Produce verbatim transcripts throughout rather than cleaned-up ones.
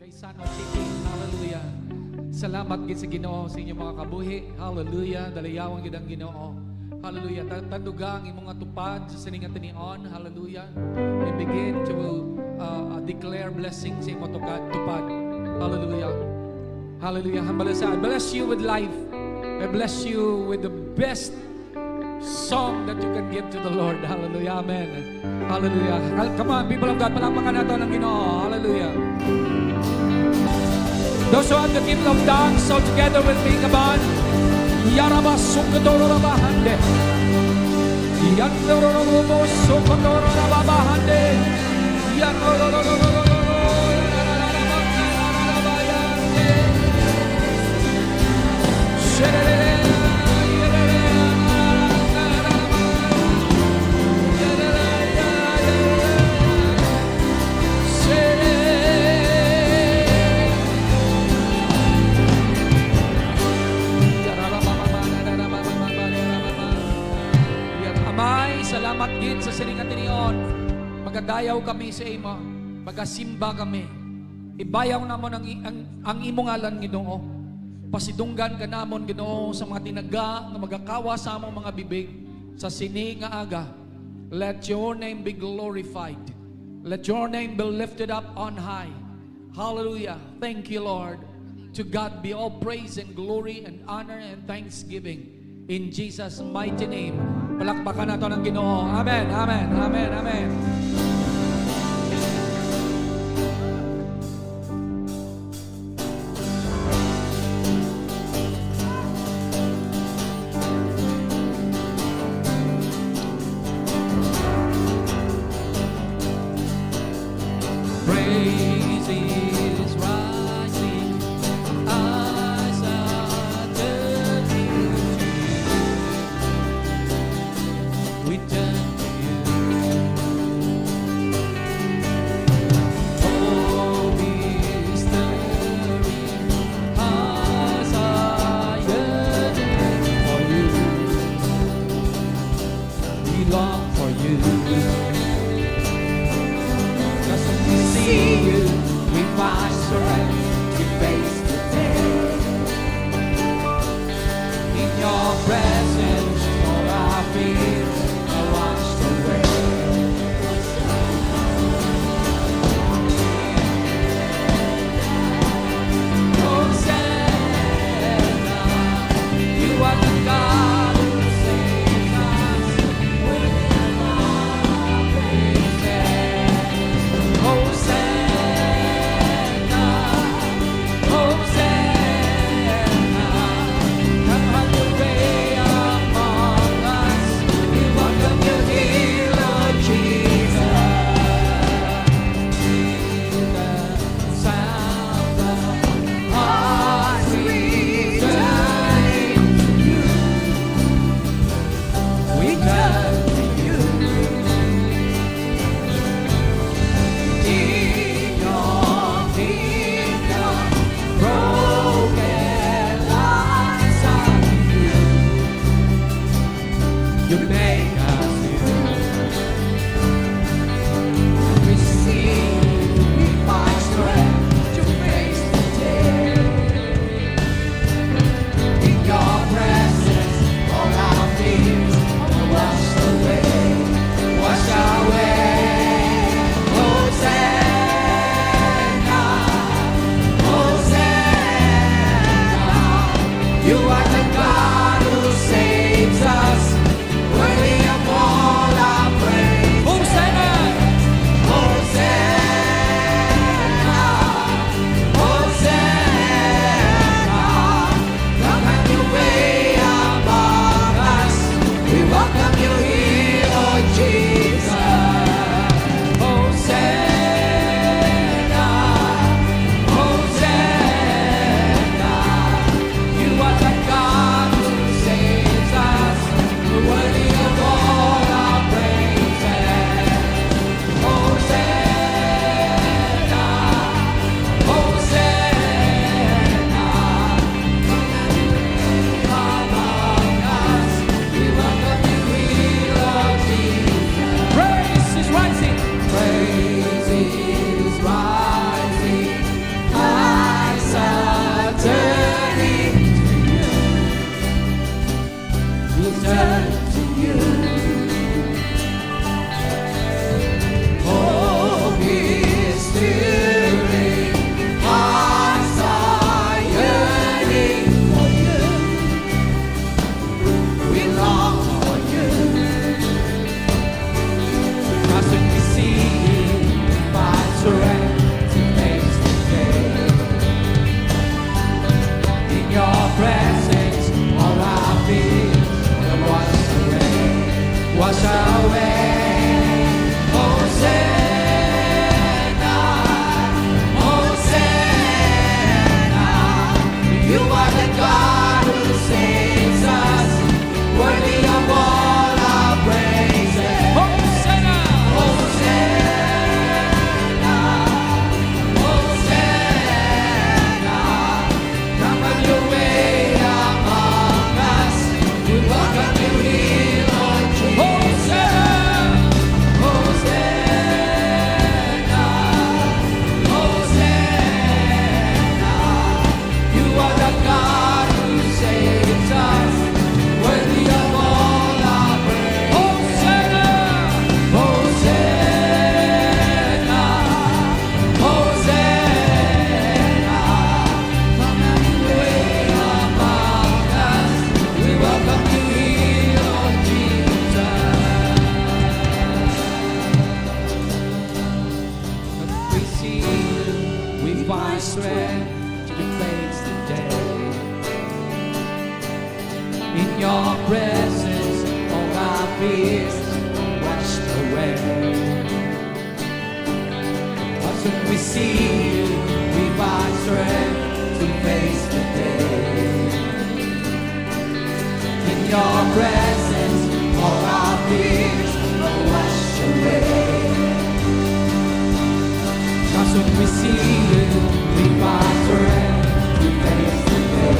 Kay San Jose City. Hallelujah. Salamat gid sa Ginoo sa inyong mga kabuhi. Hallelujah. Dalayawon gid ang Ginoo. Hallelujah. Ta-, tanduga ang imong nga tupad sa sining nga tinion. Hallelujah. And begin to, uh, uh, declare blessing sa imong tukad, tupad. Hallelujah. Hallelujah. Hambal sa, I bless you with life. I bless you with the best song that you can give to the Lord. Hallelujah. Amen. Hallelujah. Hal-, come on, people of God, palakpakan nato ang Ginoo. Hallelujah. Those who have the gift of tongues, all together with me, come on. Yarabasukadorobahande. Yandorobosukadorobahande. Amay, salamat gid sa sining nga tinion. Magadayaw kami sa imo. Magasimba kami. Ibayaw namon ang, i-, ang, ang imo ngalan, Ginoo. Pasidunggan ka namon, Ginoo, sa mga tinaga nga magakawa sa among mga bibig sa sini nga aga. Let your name be glorified. Let your name be lifted up on high. Hallelujah. Thank you, Lord. To God be all praise and glory and honor and thanksgiving. In Jesus' mighty name. Palakpakan nato ang Ginoo. Amen, amen, amen, amen. Praise is rising as I turn to you. We turn to you. Hope is stirring as I yearn for you. We long for you. 'Cause when we see you, we find strength to face the day. In your presence, all our fears are washed away. Hosanna, you are the God who saves us. With our praises, Hosanna. Find strength to face the day. In your presence, all our fears are washed away. As soon we see you, we find strength to face the day. In your presence, all our fears are washed away. As soon we see you, we find strength to face the day.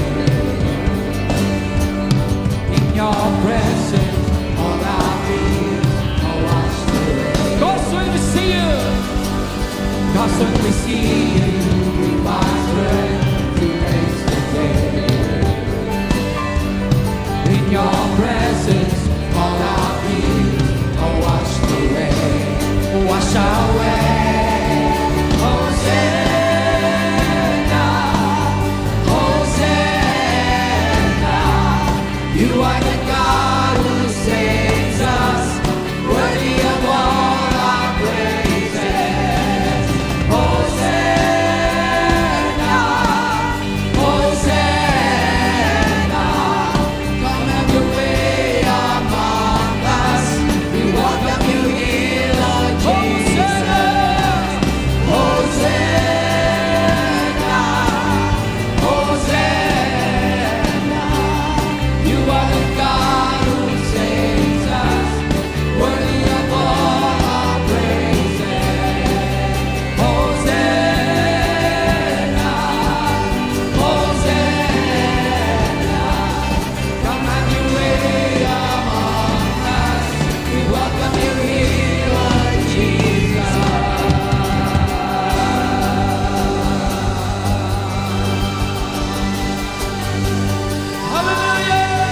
In your presence, all our fears are washed away. As soon we see you, as soon we see you, we find strength to face the day. In your presence, all our fears are washed away. Wash away. Hosanna, Hosanna. You are the God who saves us, worthy of all our praises. Hosanna, Hosanna. Come have your way among us. We welcome you here, Lord Jesus. Hosanna, Hosanna. Hosanna, you are the God who saves us, worthy of all our praises. Hosanna, Hosanna, come have your way among us. We welcome you here, Lord Jesus. Hallelujah!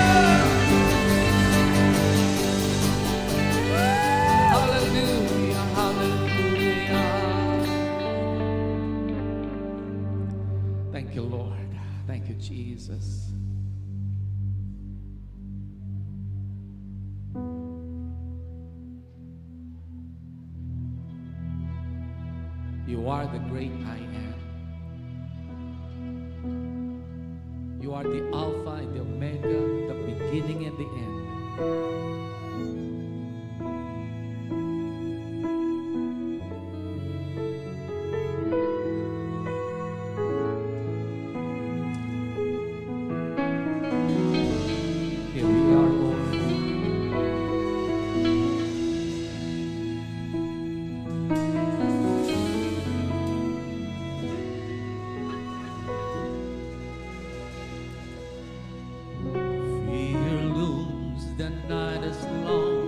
Hallelujah, hallelujah. Thank you, Lord. Thank you, Jesus. You are the great I am. You are the Alpha and the Omega, the beginning and the end. Here we are, Lord. Fear looms, the night is long.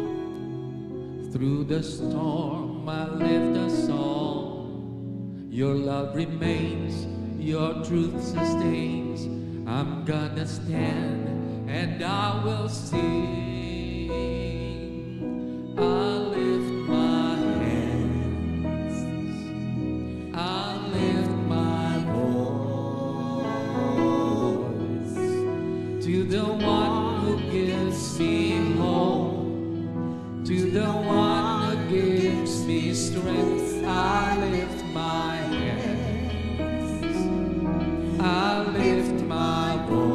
Through the storm, I lift a song. Your love remains, your truth sustains. I'm gonna stand and I will sing. I lift my hands, I lift my voice to the one who gives me hope, to the one who gives me strength. I lift my hands, I lift my voice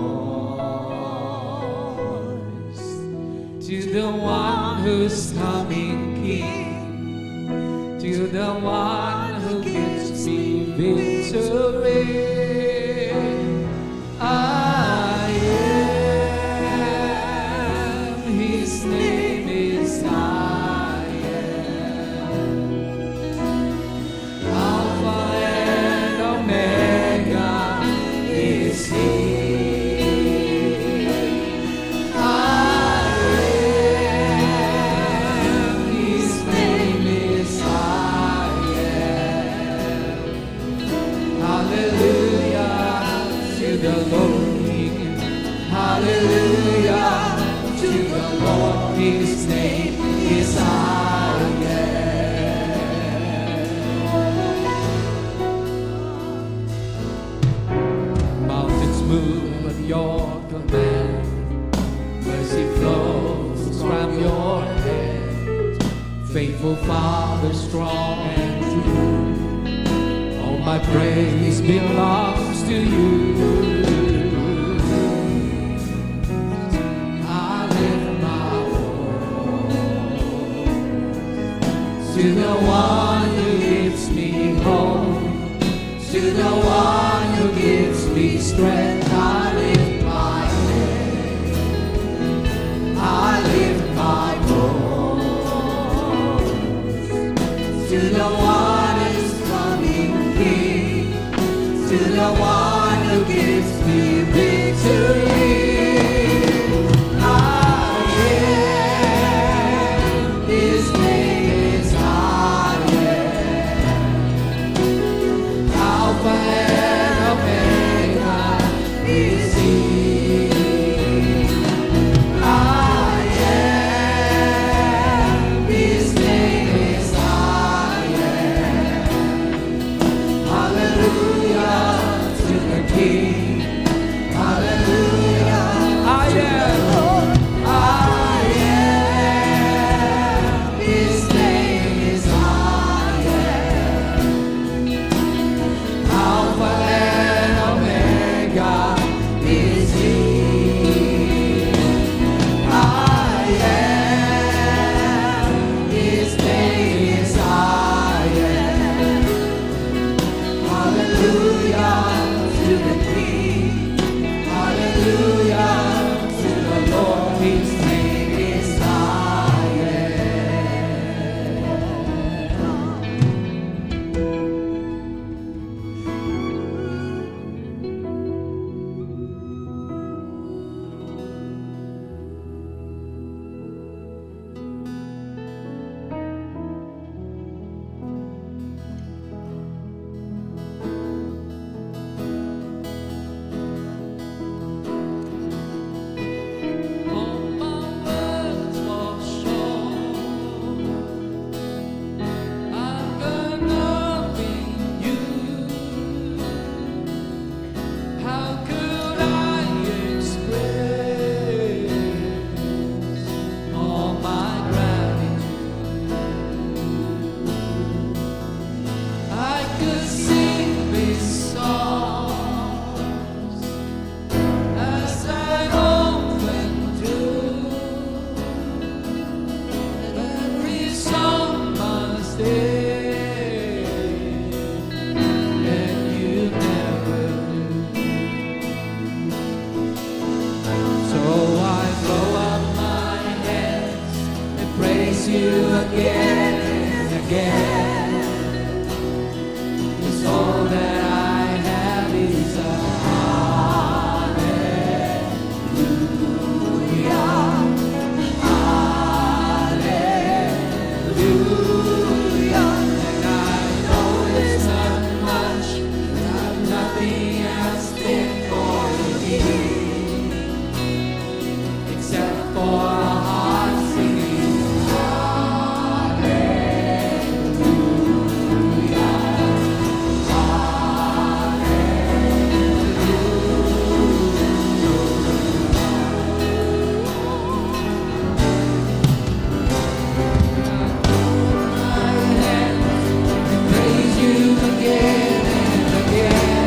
to the one who's coming King, to the one who gives me victory. I am, his name is I am. Alpha and Omega is he. I am, his name is I am. Hallelujah to the Lord. Hallelujah to the Lord. His name is I am. Mountains move at your command. Mercy flows from your hand. Faithful Father, strong and true. Oh, My praise belongs to you. I lift my voice to the one who gives me hope, to the one who gives me strength. I lift my hand, I lift my voice to the one who's coming King, to the one who gives me victory. I am, his name is I am. Alpha and Omega is he. I am, his name is I am. Hallelujah to the King. Hallelujah. I am. I am. His name is I am. Alpha and Omega is he. I am. His name is I am. Hallelujah to the King. Hallelujah to the Lord. His name is I am. All my words fall short. I've got nothing new. How could I express all my gratitude? I could sing these songs as I often do. Every song must end, and you never do. So I throw up my hands and praise you again and again. 'Cause all that I have is a hallelujah, hallelujah. And I know it's not much, but I've nothing else fit for me except for a heart singing hallelujah, hallelujah. I lift my hands and praise you again and again.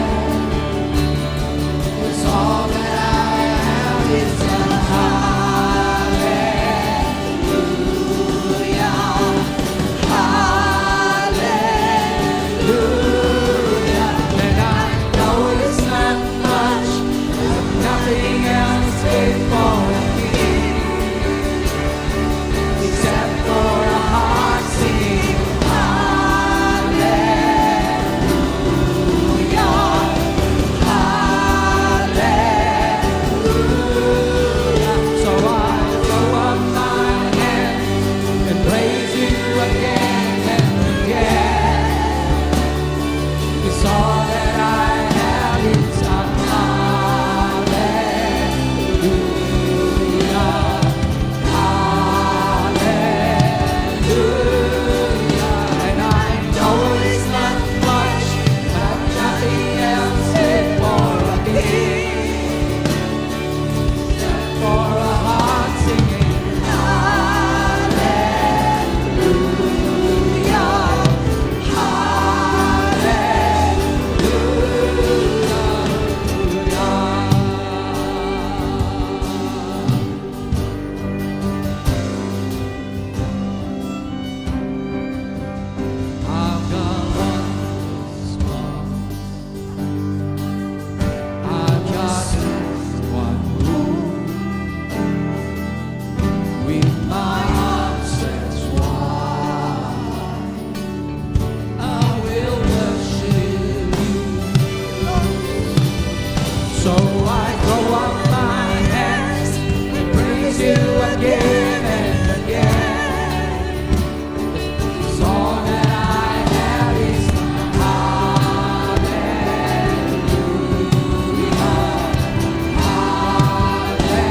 So I throw up my hands and praise you again and again. 'Cause all that I have is hallelujah, hallelujah.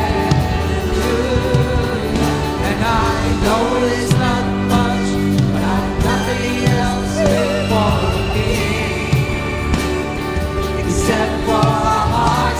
And I know it's not much, but I've nothing else fit for me except for a heart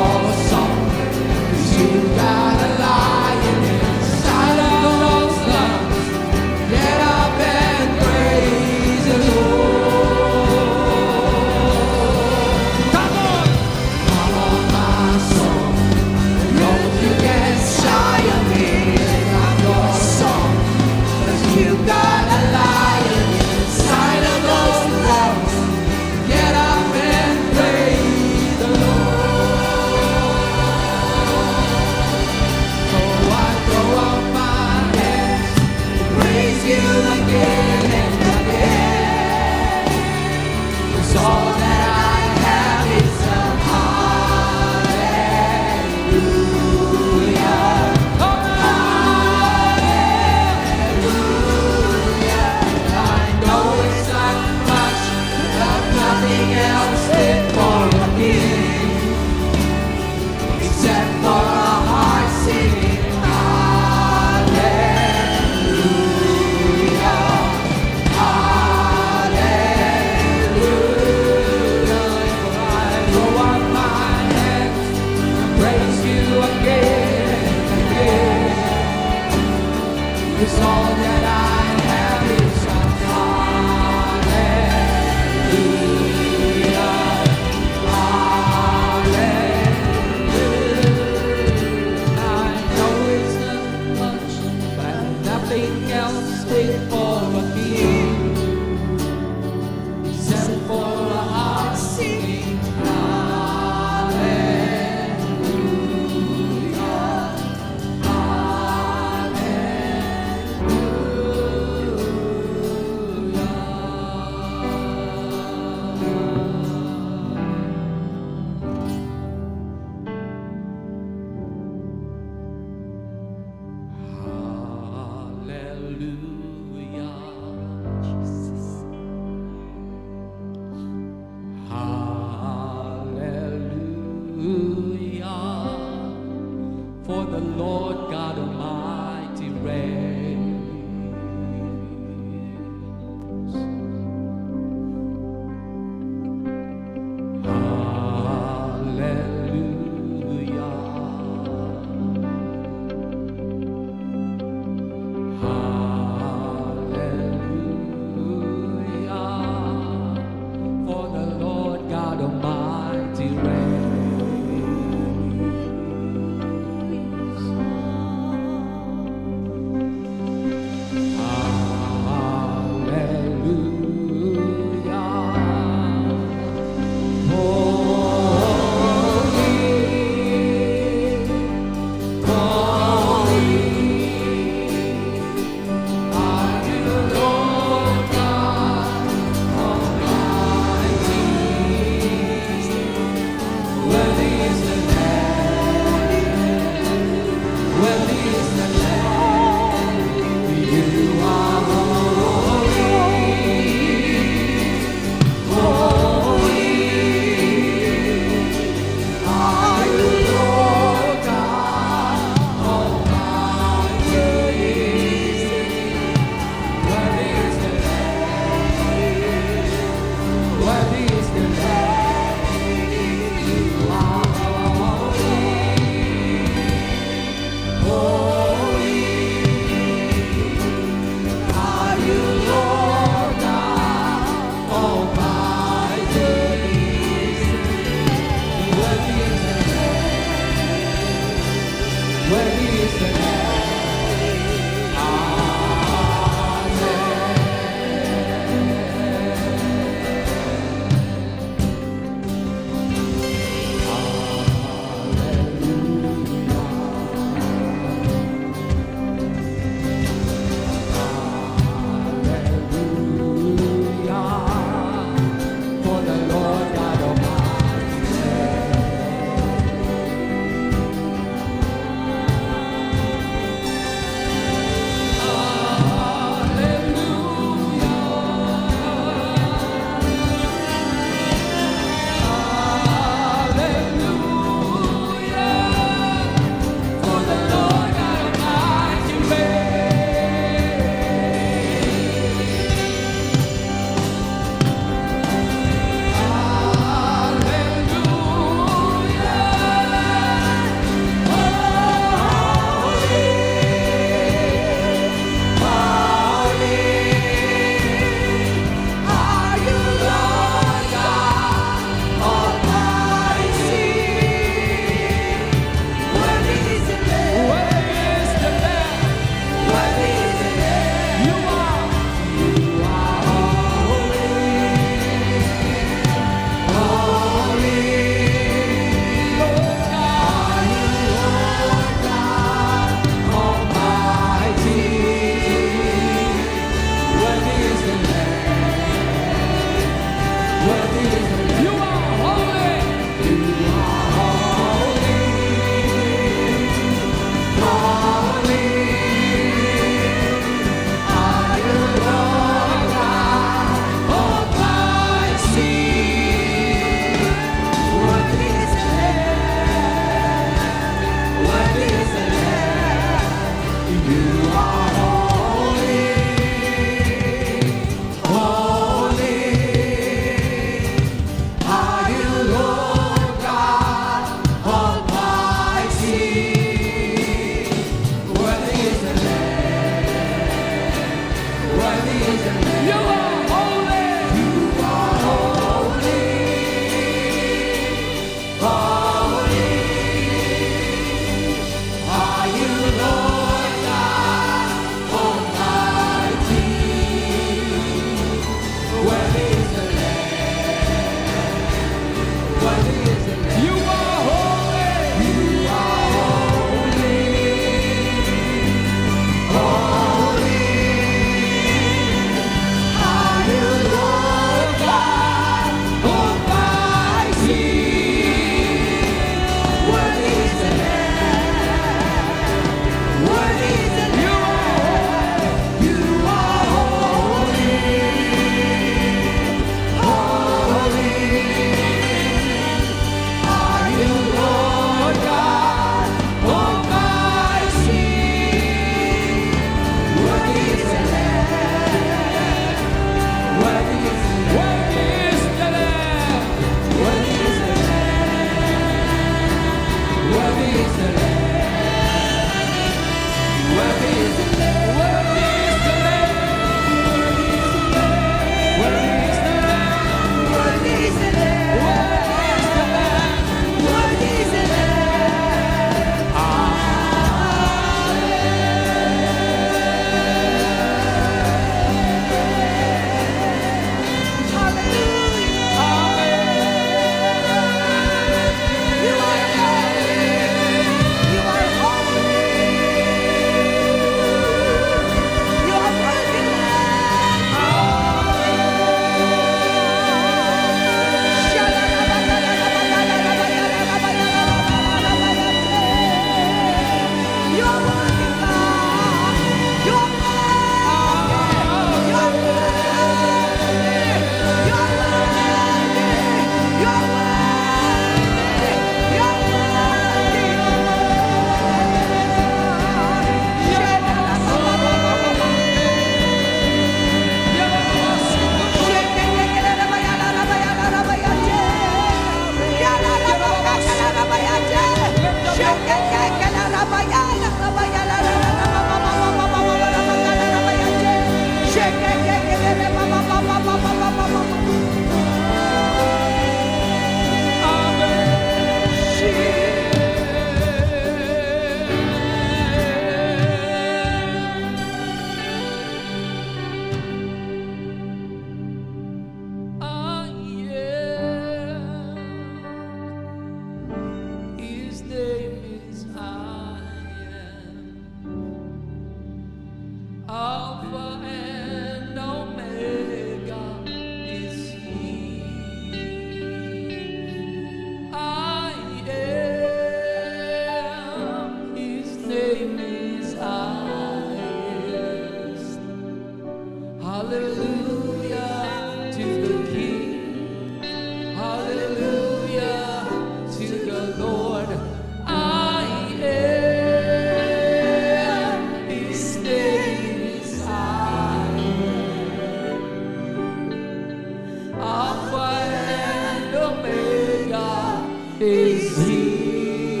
is He.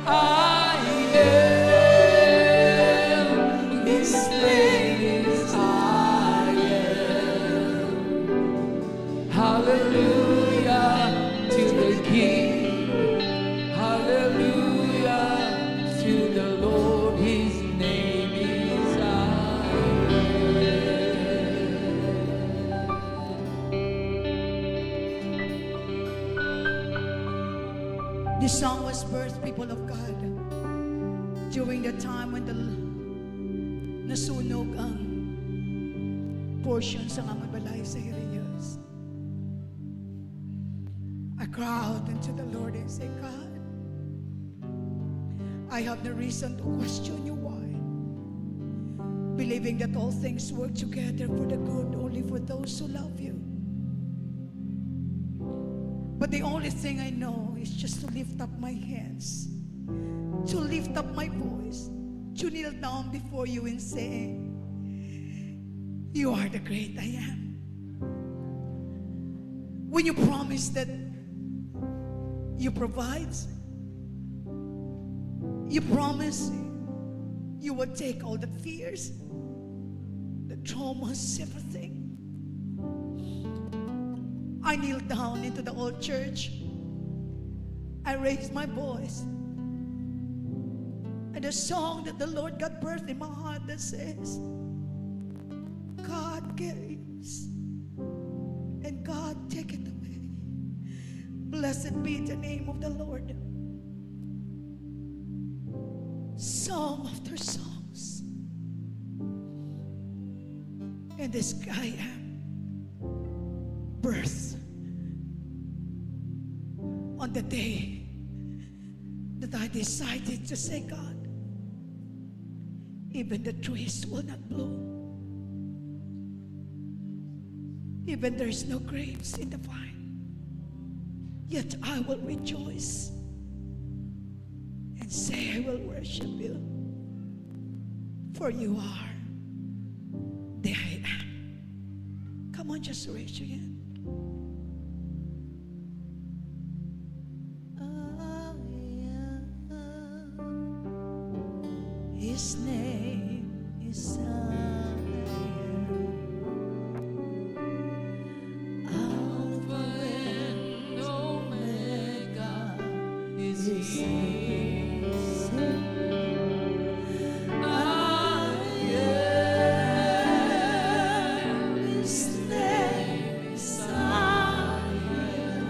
I am His name is I am. Hallelujah to the King. Hallelujah to the Lord. His name is I am. This song was birthed, people of God, during the time when the l-, nasunog ang portion sa amon balay sa Herias. I cried unto the Lord and said, "God, I have no reason to question you why, believing that all things work together for the good only for those who love you." But the only thing I know is just to lift up my hands, to lift up my voice, to kneel down before you and say, "You are the great I am." When you promise that you provide, you promise you will take all the fears, the traumas, everything. I kneel down into the old church. I raise my voice. And a song that the Lord God birthed in my heart that says, "God gives and God take it away. Blessed be the name of the Lord." Song after songs. And this I am birth on the day that I decided to say, "God, even the trees will not bloom, even there is no grapes in the vine, yet I will rejoice and say I will worship you, for you are the I am." Come on, just raise your hand. I am. His name is I am. Alpha and Omega is His name. I am. His name is I am.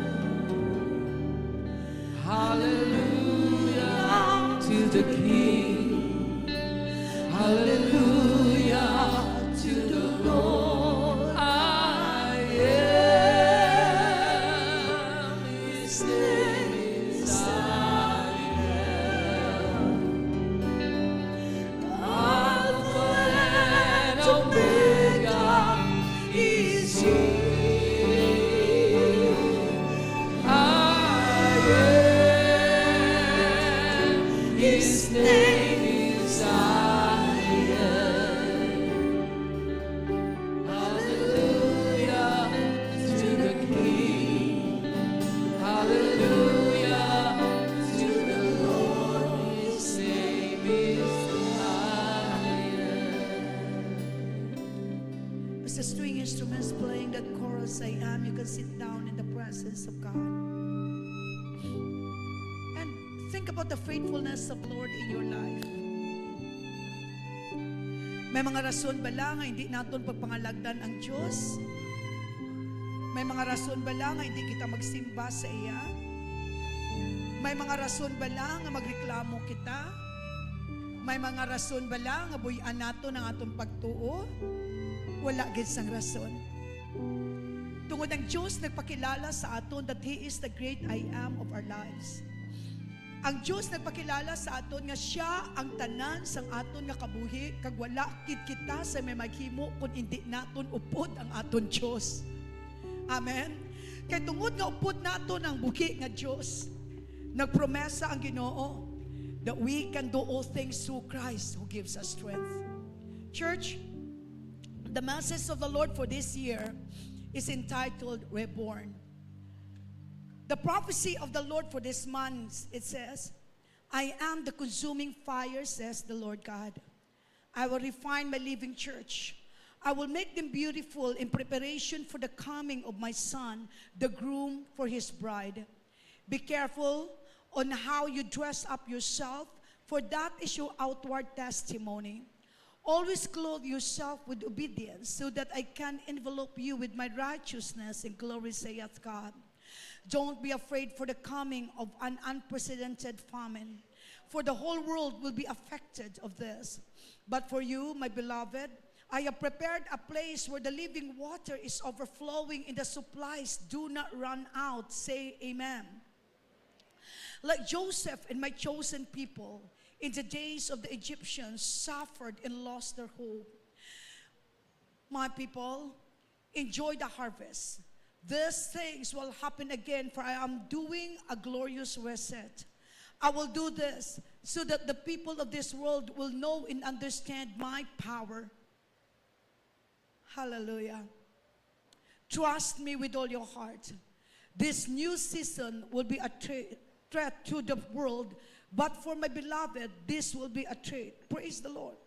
Hallelujah to the King. Hallelujah to the Lord. I am. His name is I am. Alpha and Omega is He. I am. His name is I am. Hallelujah to the King. Hallelujah to the Lord. His name is higher. As the string instruments playing that chorus, "I am," you can sit down in the presence of God. And think about the faithfulness of Lord in your life. May mga rason bala nga hindi naton pagpangalagdan ang Dios? May mga rason bala nga hindi kita magsimba sa iya? May mga rason bala nga magreklamo kita? May mga rason bala nga buy-an naton ang aton pagtuo? Wala gid sang rason. Tungod ang Dios nagpakilala sa aton that He is the great I am of our lives. Ang Dios nagpakilala sa aton nga siya ang tanan sang aton nga kabuhi, kag wala gid kita sa may maghimo kon indi naton upod ang aton Dios. Amen. Kay tungod nga upod naton ang buhi nga Dios, nagpromesa ang Ginoo that we can do all things through Christ who gives us strength. Church, the message of the Lord for this year is entitled Reborn. The prophecy of the Lord for this month, it says, "I am the consuming fire," says the Lord God. "I will refine my living church. I will make them beautiful in preparation for the coming of my son, the groom for his bride." Be careful on how you dress up yourself, for that is your outward testimony. Always clothe yourself with obedience, so that I can envelop you with my righteousness and glory, saith God. Don't be afraid for the coming of an unprecedented famine, for the whole world will be affected of this. But for you, my beloved, I have prepared a place where the living water is overflowing and the supplies do not run out. Say amen. Like Joseph and my chosen people in the days of the Egyptians suffered and lost their hope. My people, enjoy the harvest. These things will happen again, for I am doing a glorious reset. I will do this so that the people of this world will know and understand my power. Hallelujah. Trust me with all your heart. This new season will be a thre- threat to the world, but for my beloved, this will be a treat. Praise the Lord.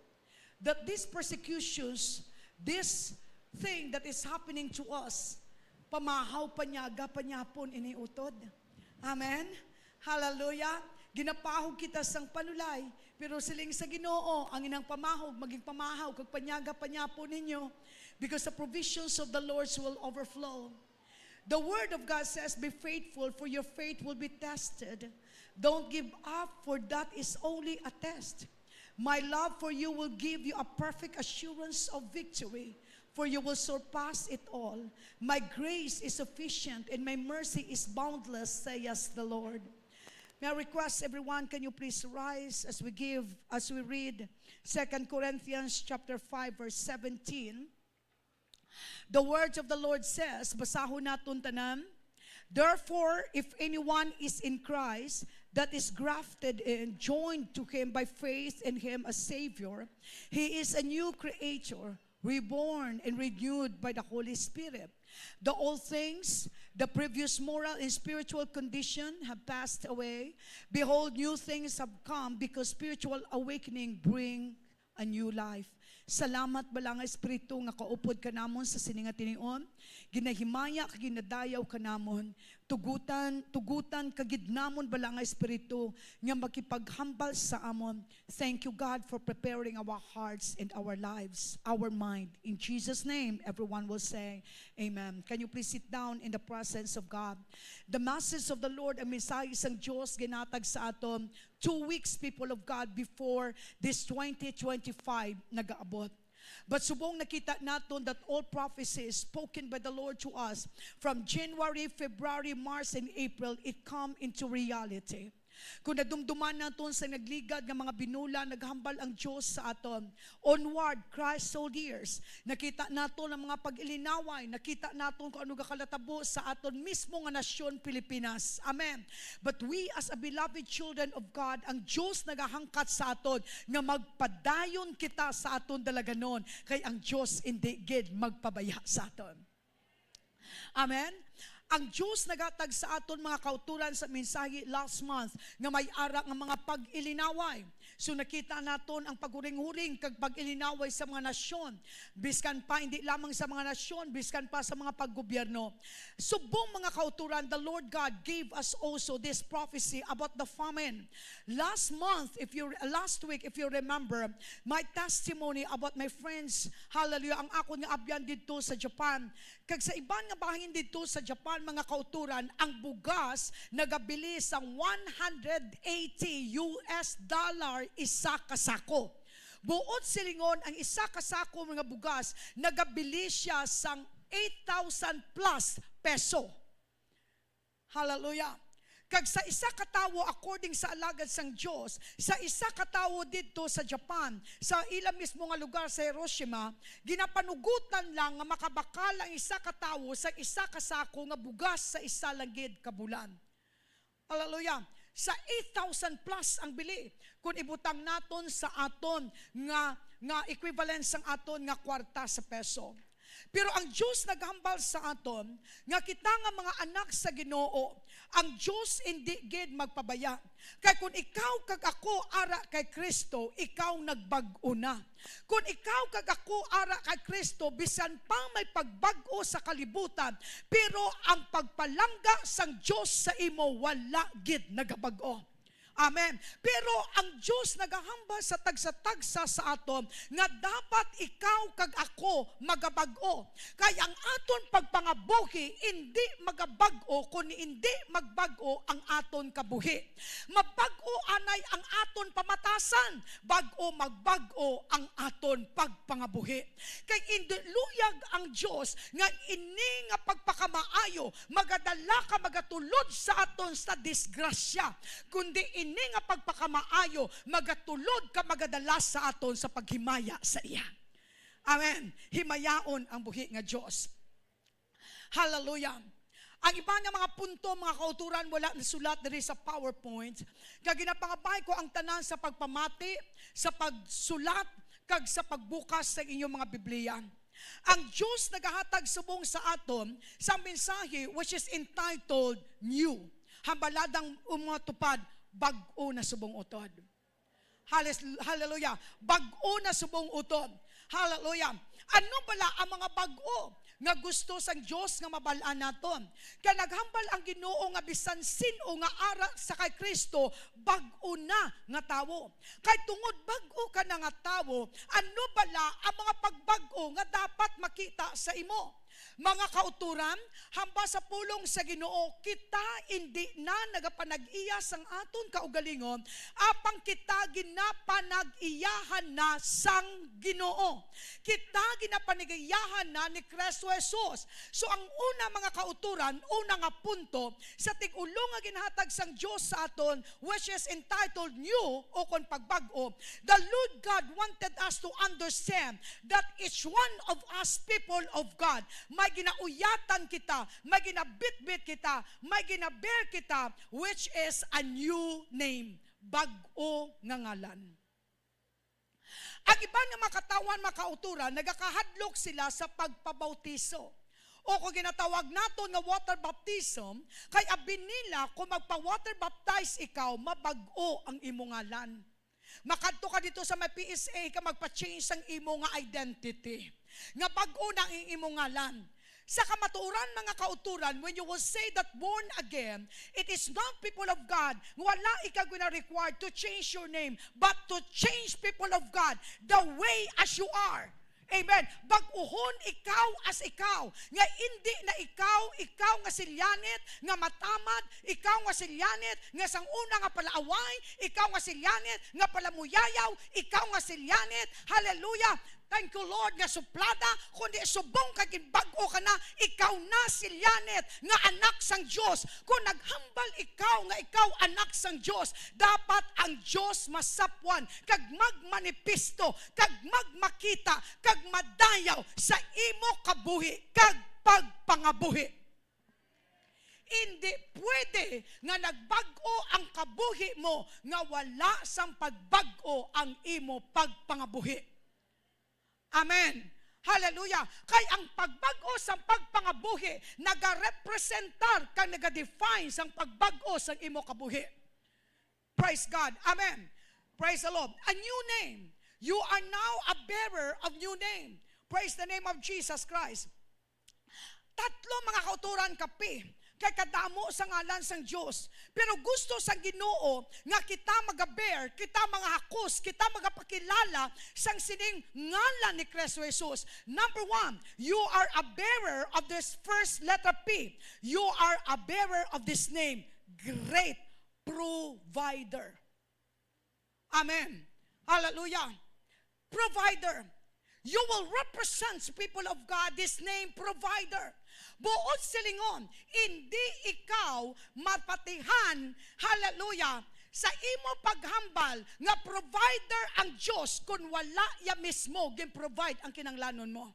That these persecutions, this thing that is happening to us, pamahaw, panyaga, panyapon ini utod. Amen? Hallelujah. Ginapahog kita sang panulay, pero siling sa Ginoo, ang inang pamahog maging pamahaw kag panyaga, panyapon ninyo, because the provisions of the Lord will overflow. The word of God says, "Be faithful, for your faith will be tested. Don't give up, for that is only a test. My love for you will give you a perfect assurance of victory, for you will surpass it all. My grace is sufficient, and my mercy is boundless," says the Lord. May I request everyone, can you please rise as we give, as we read Second Corinthians chapter five, verse seventeen. The word of the Lord says, basahon naton tanan, "Therefore, if anyone is in Christ, that is grafted and joined to him by faith in him as Savior, he is a new creature, reborn and renewed by the Holy Spirit. The old things, the previous moral and spiritual condition have passed away. Behold, new things have come, because spiritual awakening bring a new life." Salamat, Balaang Espiritu, nga kaupod ka namon sa sini nga tinion. Ginahimaya kag ginadayaw ka namon. Tugutan, tugutan ka gid namon, Balaang Espiritu, nga makipaghambal sa amon. Thank you, God, for preparing our hearts and our lives, our mind. In Jesus' name, everyone will say, "Amen." Can you please sit down in the presence of God? The message of the Lord, ang mensahe sang Dios ginatag sa aton two weeks, people of God, before this twenty twenty-five nagaabot. But subong nakita naton that all prophecies spoken by the Lord to us from January, February, March, and April, it come into reality. Kung nadumduman naton sa nagligad nga mga binulan, naghambal ang Dios sa aton, onward, Christ soldiers. Nakita naton ang mga pag-ilinaway, nakita naton kung ano gakalatabo sa aton mismo nga nasyon, Pilipinas. Amen. But we, as a beloved children of God, ang Dios nagahangkat sa aton nga magpadayon kita sa aton dalaganon, kay ang Dios indi gid magpabaya sa aton. Amen? Ang Dios nagatag sa aton mga kauturan sa mensahe last month nga may ara nga mga pag-ilinaway. So, nakita naton ang paghuring-huring kag pag-ilinaway sa mga nasyon, biskan pa hindi lamang sa mga nasyon, biskan pa sa mga paggobyerno. Subong mga kauturan, the Lord God gave us also this prophecy about the famine. Last month, if you, last week, if you remember, my testimony about my friends, hallelujah, ang akon nga abyan didto sa Japan. Kag sa iban nga bahin didto sa Japan, mga kauturan, ang bugas nagabili sang one hundred eighty U S dollar isa ka sako. Buot silingon, ang isa ka sako nga bugas nagabili siya sang eight thousand plus peso. Hallelujah. Kag sa isa ka tawo, according sa alagad sang Dios, sa isa ka tawo didto sa Japan, sa ila mismo nga lugar sa Hiroshima, ginapanugutan lang nga makabakal ang isa ka tawo sa isa ka sako nga bugas sa isa lang gid ka bulan. Hallelujah. Sa eight thousand plus ang bili. Kung ibutang naton sa aton nga, nga equivalent sang aton nga kwarta sa peso. Pero ang Dios naghambal sa aton nga kita nga mga anak sa Ginoo, ang Dios indi gid magpabaya. Kay kun ikaw kag ako ara kay Cristo, ikaw nagbag-o na. Kun ikaw kag ako ara kay Cristo, bisan pa may pagbag-o sa kalibutan, pero ang pagpalangga sang Dios sa imo wala gid nagabag-o. Amen. Pero ang Dios nagahambal sa tagsa-tagsa sa aton nga dapat ikaw kag ako magabag-o. Kay ang aton pagpangabuhi indi magabag-o kon indi magbag-o ang aton kabuhi. Mabag-o anay ang aton pamatasan, bag-o magbag-o ang aton pagpangabuhi. Kay indi luyag ang Dios nga ini nga pagpakamaayo magadala ka magatulod sa aton sa disgrasya, kundi ini nga pagpakamaayo magatulod ka magadala sa aton sa paghimaya sa iya. Amen. Himayaon ang buhi nga Dios. Hallelujah. Ang iban nga mga punto, mga kauturan, wala nasulat diri sa PowerPoint. Kag ginapangabay ko ang tanan sa pagpamati, sa pagsulat, kag sa pagbukas sa inyong mga Biblia. Ang Dios nagahatag subong sa aton sa mensahe which is entitled New. Hambaladang umotupad, bag-o na subong utod. Hales-, hallelujah. Bag-o na subong utod. Hallelujah. Ano bala ang mga bag-o nga gusto sang Dios nga mabal-an naton? Kay naghambal ang Ginoo nga bisan sin-o nga ara sa kay Cristo, bag-o na nga tawo. Kay tungod bag-o ka na nga tawo, ano bala ang mga pagbag-o nga dapat makita sa imo? Mga kauturan, hamba sa pulong sa Ginoo, kita indi na nagapanag-iya sang aton kaugalingon, apang kita ginapanag-iyahan na sang Ginoo. Kita ginapanag-iyahan na ni Cristo Jesus. So, ang una, mga kauturan, una nga punto, sa tig-ulo nga ginhatag sang Dios sa aton, which is entitled New, o kon pagbag-o, the Lord God wanted us to understand that each one of us, people of God, may ginauyatan kita, may ginabitbit kita, may ginabear kita, which is a new name, bag-o nga ngalan. Ang iban nga mga katawhan, mga kauturan, nagakahadlok sila sa pagpabautiso. O kung ginatawag naton nga water baptism, kay abi nila kung magpa-water baptize ikaw, mabag-o ang imo ngalan. Makadto ka dito sa may P S A ka magpa-change sang imo nga identity. Nga bag-o na ang imo ngalan. Sa kamatuoran, mga kauturan, when you will say that born again, it is not, people of God, wala ikaw gina-required to change your name, but to change, people of God, the way as you are. Amen. Bag-uhon ikaw as ikaw, nga indi na ikaw, ikaw nga silyanit, nga matamad, ikaw nga silyanit, nga sang una nga palaaway, ikaw nga silyanit, nga palamuyayaw, ikaw nga silyanit. Hallelujah. Thank you, Lord, nga suplada, kundi subong kag ginbag-o ka na, ikaw na silyanit nga anak sang Dios. Kung naghambal ikaw nga ikaw anak sang Dios, dapat ang Dios masapwan kag magmanipisto, kag magmakita, kag madayaw sa imo kabuhi kag pagpangabuhi. Indi pwede nga nagbag-o ang kabuhi mo nga wala sang pagbag-o ang imo pagpangabuhi. Amen. Hallelujah. Kay ang pagbag-o sang pagpangabuhi nagarepresentar kag nagadefine sang pagbag-o sang imo kabuhi. Praise God. Amen. Praise the Lord. A new name. You are now a bearer of new name. Praise the name of Jesus Christ. Tatlo, mga kauturan, kapi kay kadamo sa ngalan sang Dios. Pero gusto sang Ginoo nga kita magabear, kita mangahakos, kita magapakilala sang sining ngalan ni Cristo Jesus. Number one, you are a bearer of this first letter P. You are a bearer of this name, Great Provider. Amen. Hallelujah. Provider. You will represent, people of God, this name, Provider. Buot silingon, indi ikaw mapatihan, hallelujah, sa imo paghambal nga provider ang Dios kun wala iya mismo gin-provide ang kinahanglanon mo.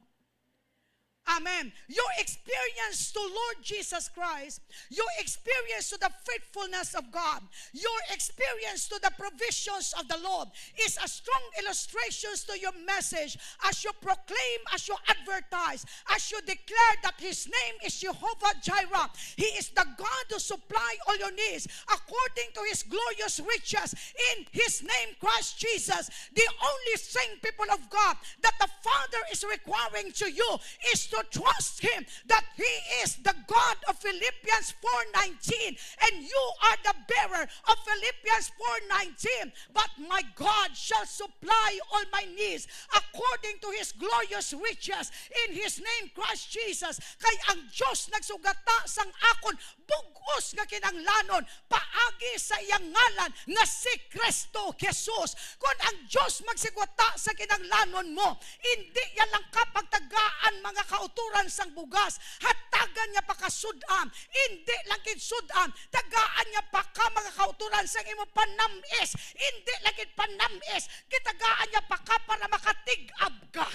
Amen. Your experience to Lord Jesus Christ, your experience to the faithfulness of God, your experience to the provisions of the Lord is a strong illustration to your message as you proclaim, as you advertise, as you declare that His name is Jehovah Jireh. He is the God who supply all your needs according to His glorious riches in His name, Christ Jesus. The only thing, people of God, that the Father is requiring to you is to trust Him, that He is the God of Philippians four nineteen, and you are the bearer of Philippians four nineteen. "But my God shall supply all my needs according to His glorious riches in His name, Christ Jesus." Kay ang Dios nagsugata sang akon bug-os nga kinahanglanon paagi sa iyang ngalan nga si Kristo Jesus. Kon ang Dios magsugata sa kinahanglanon mo, indi iya lang ka pagtagaan mga kautoran sang bugas, hatagan niya pa ka sud-an, indi lang gid sud-an, tagaan niya pa ka mga kautoran sang imo panam-is, indi lang gid panam-is, gitagaan niya pa ka para makatig-ab ka.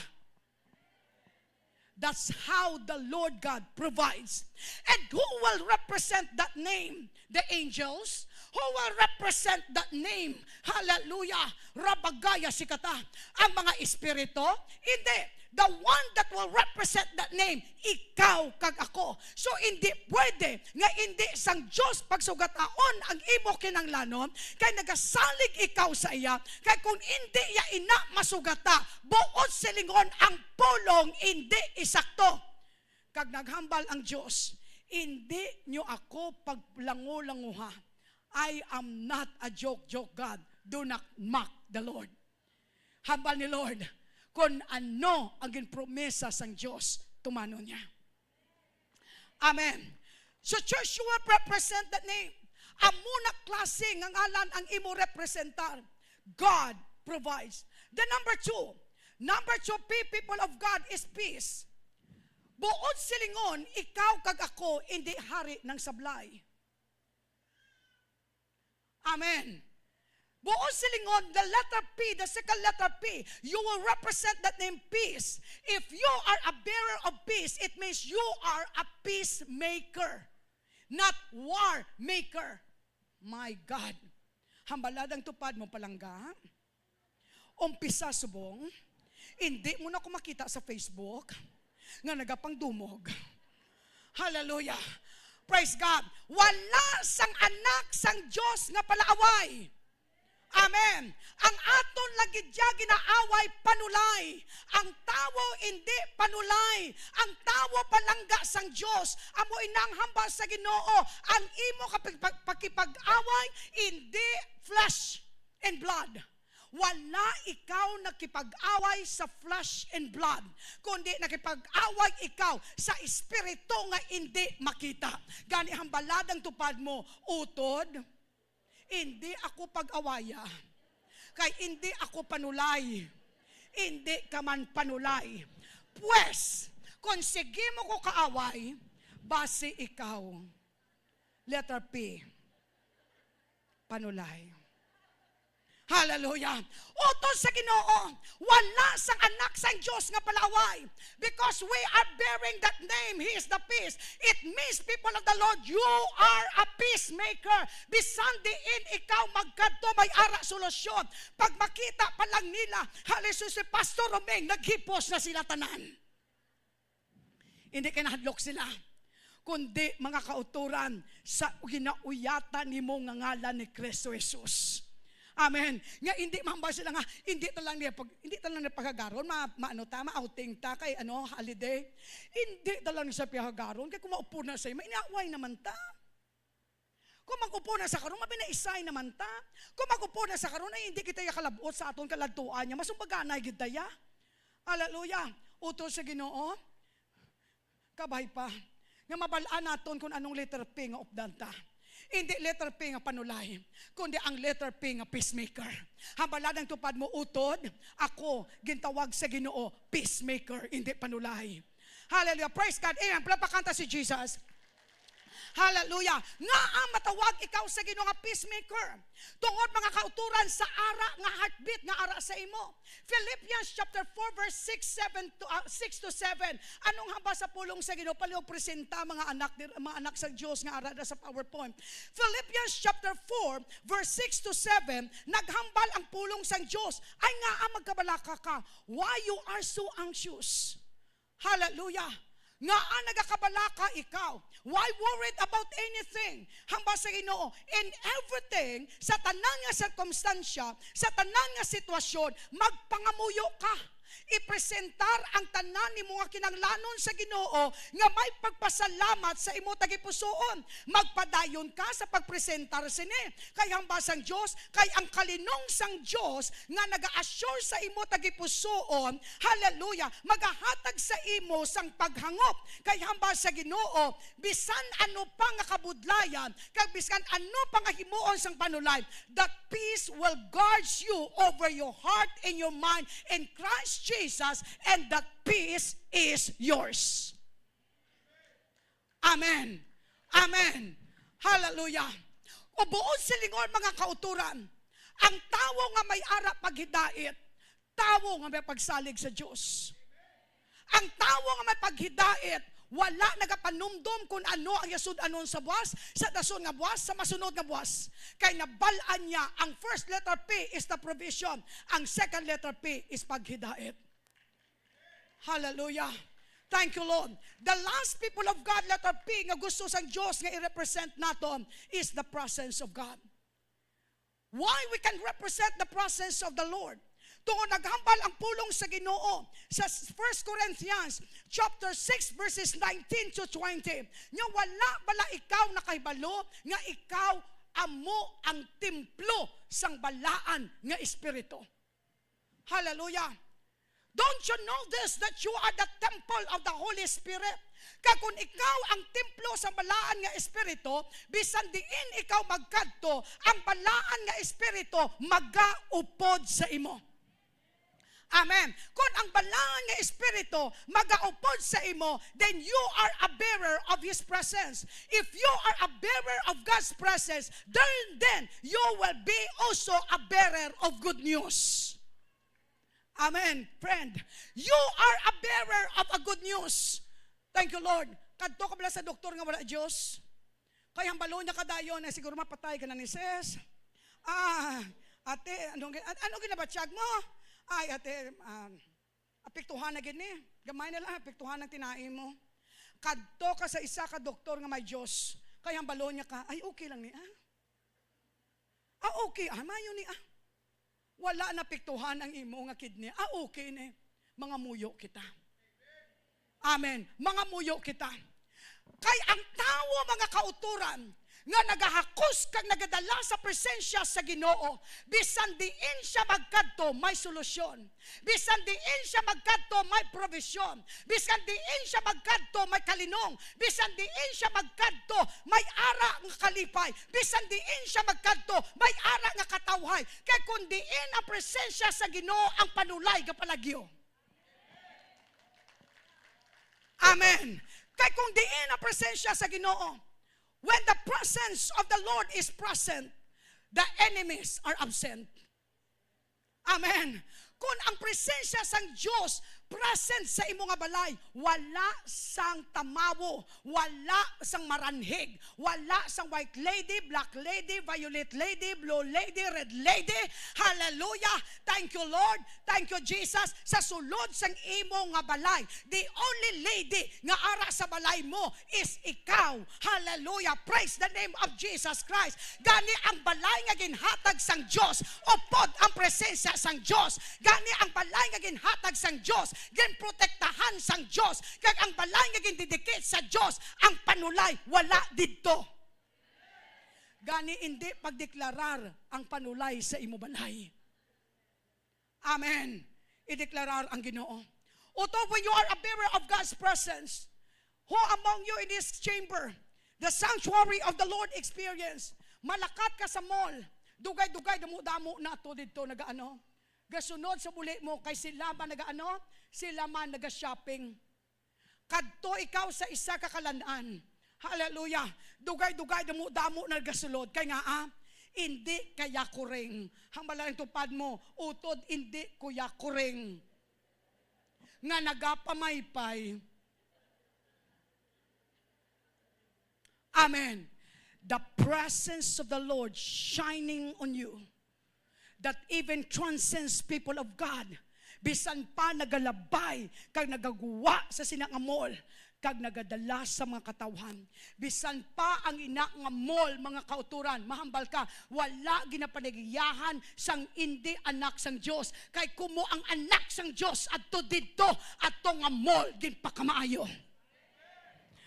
That's how the Lord God provides. And who will represent that name? The angels. Who will represent that name? Hallelujah. Rabagaya sikata. Ang mga espiritu? Hindi. The one that will represent that name, ikaw kag ako. So, hindi pwede nga hindi sang Dios pagsugataon ang imo kinahanglanon, kay nagasalig ikaw sa iya, kay kung hindi iya ina masugata, buot silingon ang pulong hindi isakto. Kag naghambal ang Dios, "Hindi nyo ako paglango-languha. I am not a joke-joke God. Do not mock the Lord." Hambal ni Lord, kon ano ang ginpromesa sang Dios, tumanon niya. Amen. So, church, you will represent the name. Amo na klase nga ngalan ang imo representar. God provides. The number two, number two P, people of God, is peace. Buot silingon, ikaw kag ako indi hari ng sablay. Amen. Buot silingon, the letter P, the second letter P, you will represent that name, peace. If you are a bearer of peace, it means you are a peacemaker, not war maker. My God. Hambalad ang tupad mo, palangga. Umpisa subong, hindi mo na ko makita sa Facebook nga nagapangdumog. Hallelujah. Praise God. Wala sang anak sang Dios nga palaaway. Amen. Ang aton lang gid ya ginaaway, panulay. Ang tawo hindi panulay. Ang tawo palangga sang Dios. Amo inang hambal sa Ginoo, ang imo kapag-, pag-, pakipag-away, hindi flesh and blood. Wala ikaw nakipag-away sa flesh and blood, kundi nakipag-away ikaw sa espiritu nga indi makita. Gani, hambalad ang tupad mo, utod, indi ako pag-awaya, kay indi ako panulay, indi ka man panulay. Pues, kon sige mo ko kaaway, basi ikaw, letter P, panulay. Hallelujah. Utod sa Ginoo, wala sang anak sang Dios nga palaaway. Because we are bearing that name, He is the peace. It means, people of the Lord, you are a peacemaker. Bisan diin ikaw magkadto, may ara solusyon. Pag makita pa lang nila, haliso si Pastor Romeng, naghipos na sila tanan. Hindi kay nahadlok sila, kundi mga kautoran sa ginauyatan nimo nga ngalan ni Kristo Jesus. Amen. Nga hindi mahambal sila nga, hindi ta lang niya pag, hindi ta lang niya paghagaron, ma, maano ta, ma-outing ta kay ano, holiday. Hindi ta lang siya pihagaron kay kung maupo na siya, may inaaway naman ta. Kung mag-upo na sa karon, mabinaisay naman ta. Kung mag-upo na sa karon, ay hindi kita ya kalabot sa aton kaladtuan niya. Mas umbaganay gid ta ya. Hallelujah. Utod sa Ginoo, kabay pa nga mabal-an naton kung anong letter P nga updan ta. Hindi letter P nga panulay, kundi ang letter P nga peacemaker. Hambalad ang tupad mo, utod, ako gintawag sa Ginoo peacemaker, hindi panulay. Hallelujah. Praise God. Amen. Palakpakan ta si Jesus. Hallelujah. Ngaa matawag ikaw sa Ginoo nga peacemaker? Tungod, mga kauturan, sa ara nga heartbeat nga ara sa imo. Philippians chapter four, verse six, seven to, ah, six to seven. Anong hambal sa pulong sa Ginoo? Palihog presenta, mga anak, dir-, mga anak sa Dios nga ara na sa PowerPoint. Philippians chapter four, verse six to seven, naghambal ang pulong sang Dios. Ay, ngaa magkabalaka ka? Why you are so anxious? Hallelujah. Ngaa nagakabalaka ikaw? Why worried about anything? Hambal sa Ginoo, in everything, sa tanan nga sirkumstansya, sa tanan nga sitwasyon, magpangamuyo ka. Ipresentar ang tanan nimo nga kinahanglanon sa Ginoo nga may pagpasalamat sa imo tagipusoon. Magpadayon ka sa pagpresentar sini. Kay hambal sang Dios, kay ang kalinong sang Dios nga naga-assure sa imo tagipusoon, hallelujah, magahatag sa imo sang paghangop. Kay hambal sa Ginoo, bisan ano pa nga kabudlayan, kag bisan ano pa nga himuon sang panulay, that peace will guard you over your heart and your mind in Christ Jesus, and that peace is yours. Amen. Amen. Hallelujah. O buot silingon, mga kauturan, ang tawo nga may ara paghidait, tawo nga may pagsalig sa Dios. Ang tawo nga may paghidait, wala nagapanumdom kung ano ang iyasud-anon sa buwas, sa dason nga buwas, sa masunod nga buwas. Kay nabal-an niya, ang first letter P is the provision, ang second letter P is paghidait. Hallelujah. Thank you, Lord. The last, people of God, letter P nga gusto sang Dios nga i-represent naton is the presence of God. Why we can represent the presence of the Lord? Tungod naghambal ang pulong sa Ginoo sa First Corinthians chapter six, verses nineteen to twenty, nga wala bala ikaw nakahibalo nga ikaw amo ang templo sang balaan nga Espiritu? Hallelujah. Don't you know this, that you are the temple of the Holy Spirit? Kag kung ikaw ang templo sa balaan nga Espiritu, bisan diin ikaw magkadto, ang balaan nga Espiritu magaupod sa imo. Amen. Kung ang balaan nga Espiritu magaupod sa imo, then you are a bearer of His presence. If you are a bearer of God's presence, then, then you will be also a bearer of good news. Amen, friend. You are a bearer of a good news. Thank you, Lord. Kadto ka bala sa doktor nga wala Dios? Kay hambalon niya ka dayon, ay, siguro mapatay ka na ni sis. Ah, ate, ano, ano ginabatyag mo? Ay, ate, um, apektuhan na gid ni. Gamay na lang, apektuhan ang tinai mo. Kadto ka sa isa ka doktor nga may Dios. Kay hambalon niya ka, ay, okay lang ni, ah. Ah, okay, ah, mayo ni, ah. Wala napiktuhan ang imo nga kidney. Ah, okay ni. Mangamuyo kita. Amen. Mangamuyo kita. Kay ang tawo, mga kauturan, nga nagahakos kag nagadala sa presensya sa Ginoo, bisan diin siya magkadto, may solusyon. Bisan diin siya magkadto, may probisyon. Bisan diin siya magkadto, may kalinong. Bisan diin siya magkadto, may ara nga kalipay. Bisan diin siya magkadto, may ara nga katawhay. Kay kung diin ang presensya sa Ginoo, ang panulay gapalagyo. Amen. Kay kung diin ang presensya sa Ginoo, when the presence of the Lord is present, the enemies are absent. Amen. Kung ang presensya sang Dios present sa imo nga balay, wala sang tamawo, wala sang maranhig, wala sang white lady, black lady, violet lady, blue lady, red lady. Hallelujah. Thank you, Lord. Thank you, Jesus. Sa sulod sang imo nga balay, the only lady nga ara sa balay mo is ikaw. Hallelujah. Praise the name of Jesus Christ. Gani ang balay nga ginhatag sang Dios, upod ang presensya sang Dios. Gani ang balay nga ginhatag sang Dios, ginprotektahan sang Dios. Kag ang balay nga gindidikit sa Dios, ang panulay wala didto. Gani indi pagdeklarar ang panulay sa imo balay. Amen. Ideklarar ang Ginoo. Although when you are a bearer of God's presence, who among you in this chamber, the sanctuary of the Lord experience, malakat ka sa mall, dugay-dugay, damo-damo na to didto, nagaano, gasunod sa buli mo, kay sila man nagaano, sila man naga-shopping. Kadto ikaw sa isa ka kalan-an. Hallelujah. Dugay-dugay, damo-damo na nagasulod. Kay nga, ah, indi kaya kuring. Hambala ang tupad mo, utod, indi ko ya kuring. Nga nagapamaypay. Amen. The presence of the Lord shining on you that even transcends people of God. Bisan pa nagalabay kag nagagwa sa sina nga mall, kag nagadala sa mga katawhan. Bisan pa ang ina nga mall, mga kauturan, mahambal ka, wala ginapanagiyahan sang indi anak sang Dios. Kay kumo ang anak sang Dios adto didto, ato nga mall ginpakamaayo.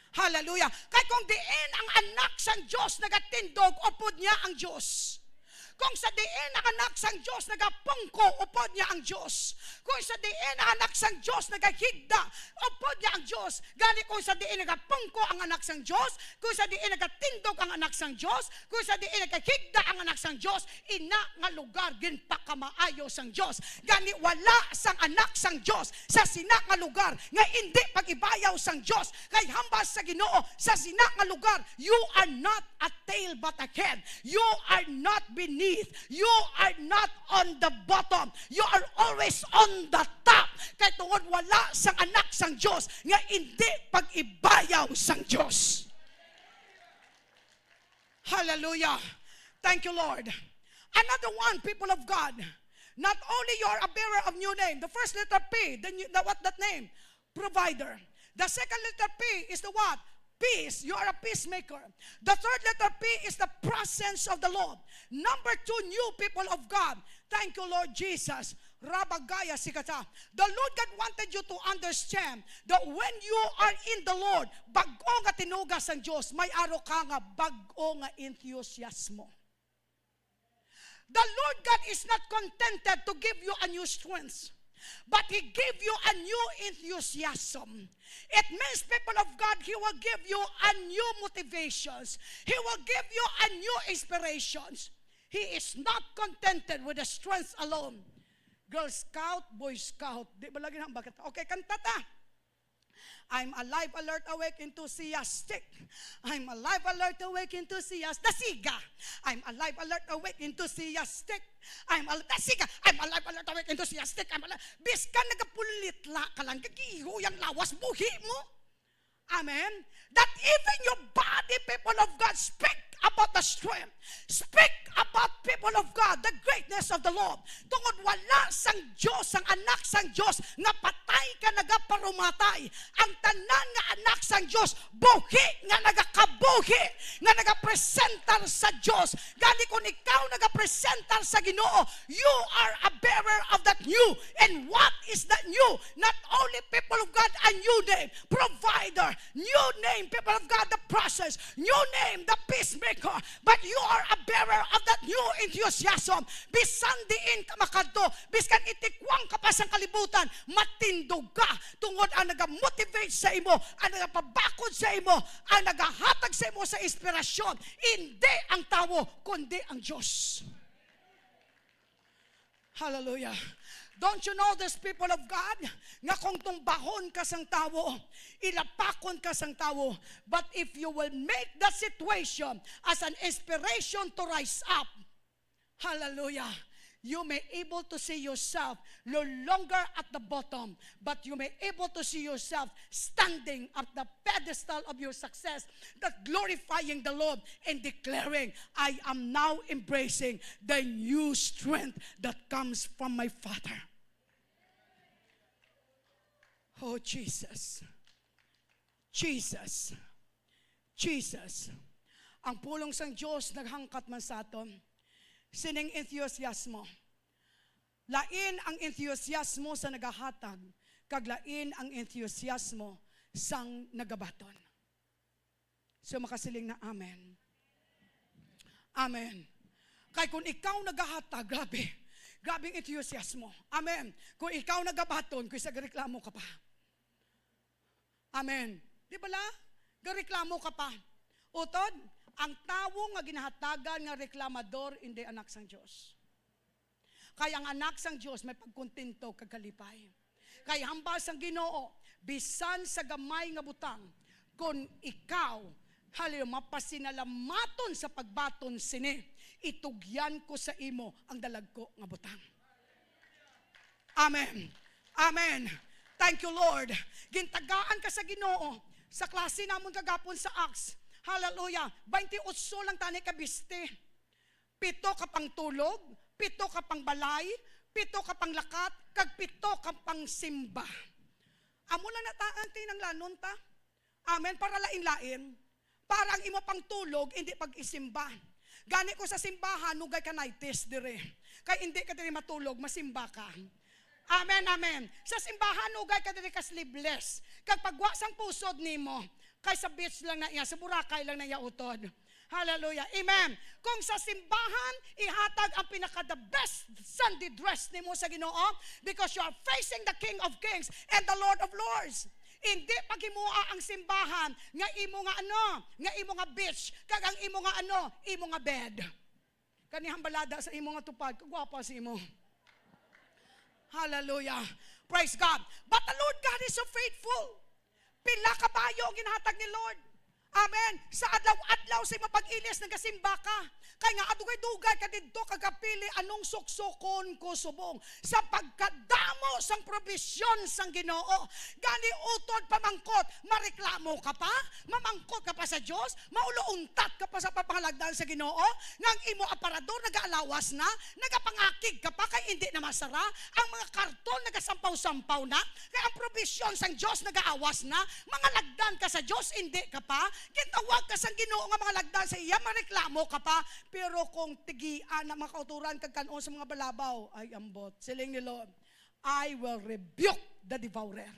Hallelujah. Kay kung diin ang anak sang Dios nagatindog, upod niya ang Dios. Kung sa diin ang anak sang Dios nagapungko, upod niya ang Dios. Kung sa diin ang anak sang Dios nagahigda, upod niya ang Dios. Gani kung sa diin nagapungko ang anak sang Dios, kung sa diin nagatindog ang anak sang Dios, kung sa diin nagahigda ang anak sang Dios, ina nga lugar ginpakamaayo sang Dios. Gani wala sang anak sang Dios sa sina nga lugar nga indi pag-ibayaw sang Dios. Kay hambal sa Ginoo, sa sina nga lugar, you are not a tail but a head. You are not beneath. You are not on the bottom. You are always on the top. Kay tungod wala sang anak sang Dios nga indi pag-ibayaw sang Dios. Hallelujah. Thank you, Lord. Another one, people of God. Not only you are a bearer of new name, the first letter P, the, new, the what that name? Provider. The second letter P is the what? Peace. You are a peacemaker. The third letter P is the presence of the Lord. Number two, new people of God. Thank you, Lord Jesus. Rabagaya sikata. The Lord God wanted you to understand that when you are in the Lord, bag-o nga tinuga sang Dios, may aro ka nga bag-o nga enthusiasmo. The Lord God is not contented to give you a new strength, but He give you a new enthusiasm. It means, people of God, He will give you a new motivations. He will give you a new inspirations. He is not contented with the strength alone. Girl Scout, Boy Scout, di ba lagi na ang bakit? Okay, kanta ta. I'm alive, alert, awake, enthusiastic. I'm alive, alert, awake, enthusiastic. Dasiga. I'm alive, alert, awake, enthusiastic. I'm al- Dasiga. I'm alive, alert, awake, enthusiastic. I'm alive. Biskan nagapulit la ka lang, kagiho yang lawas, buhi mo. Amen. That even your body, people of God, speak about the strength. Speak about, people of God, the greatness of the Lord. Tungod wala sang Dios, sang anak sang Dios, nga patay ka nagaparumatay. Ang tanan nga anak sang Dios, buhi nga nagakabuhi, nga nagapresentar sa Dios. Gani, kung ikaw nagapresentar sa Ginoo, you are a bearer of that new. And what is that new? Not only, people of God, a new name, provider, new name, people of God, the process, new name, the peacemaker, but you are a bearer of that new enthusiasm. Bisan diin ka makadto, biskan itikwang ka pa sang kalibutan, matindog ka, tungod ang nagamotivate sa imo, ang nagapabakod sa imo, ang nagahatag sa imo sa inspirasyon, hindi ang tawo, kundi ang Dios. Hallelujah. Don't you know this, people of God, nga kung tumbahon ka sang tawo, ilapakon ka sang tawo, but if you will make the situation as an inspiration to rise up, hallelujah, you may able to see yourself no longer at the bottom, but you may able to see yourself standing at the pedestal of your success, that glorifying the Lord and declaring, "I am now embracing the new strength that comes from my Father." Oh, Jesus. Jesus. Jesus. Ang pulong sang Dios naghangkat man sa aton sining enthusiasmo. Lain ang enthusiasmo sa nagahatag, kag lain ang enthusiasmo sang nagabaton. So, makasiling na, "Amen." Amen. Kay kung ikaw nagahatag, grabe. Grabe ang enthusiasmo. Amen. Kung ikaw nagabaton, kung isa gareklamo ka pa. Amen. Di bala? Gareklamo ka pa. Utod, ang tawo nga ginahatagan nga reklamador, hindi anak sang Dios. Kay ang anak sang Dios may pagkontento kag kalipay. Kay hambal sang Ginoo, bisan sa gamay nga butang, kun ikaw Hallelujah. Mapasinalamaton sa pagbaton sini. Itugyan ko sa imo ang dalagko nga butang. Amen. Amen. Thank you, Lord. Gintagaan ka sa Ginoo. Sa klase namon kagapon sa Acts. Hallelujah. Twenty-eight lang tani ka biste. Pito ka pangtulog, pito ka pangbalay, pito ka panglakat, kag pito ka pangsimba. Amo lang na ta ang kinahanglanon ta. Amen. Para lain-lain. Para ang imo pangtulog, hindi pag-isimba. Gani ko sa simbahan, nugay ka nighties dire. Kay hindi ka dire matulog, masimba ka. Amen, amen. Sa simbahan, nugay ka dire ka sleeveless. Kag pagwa sang pusod nimo, kay sa beach lang na iya, sa Boracay lang na iya utod. Hallelujah. Amen. Kung sa simbahan, ihatag ang pinaka the best Sunday dress nimo sa Ginoo because you are facing the King of Kings and the Lord of Lords. Hindi paghimoa ang simbahan nga imo nga ano, nga imo nga beach, kag ang imo nga ano, imo nga bed. Kani hambalada sa imo nga tupad, kagwapa sa imo. Hallelujah. Praise God. But the Lord God is so faithful. Pila ka bayo ang ginhatag ni Lord. Amen. Sa adlaw-adlaw sa imong pag-ilis, nagasimba ka. Kay nga, adugay-dugay ka didto, kagapili, anong suksukon ko subong. Sa pagkadamo sang probisyon sang Ginoo. Gani, utod pamangkot, mareklamo ka pa? Mamangkot ka pa sa Dios? Maulo-untat ka pa sa papangalagdan sa Ginoo? Nga ang imo aparador nagaalawas na? Nagapangakig ka pa kay indi na masara? Ang mga karton nagasampaw-sampaw na? Kay ang probisyon sang Dios nagaawas na? Mangalagdan ka sa Dios, indi ka pa? Gintawag ka sang Ginoo nga mangalagdan sa iya, mareklamo ka pa? Pero kung tigian na mga kauturan kag kan-on sa mga balabaw, ay ambot. Siling ni Lord, "I will rebuke the devourer."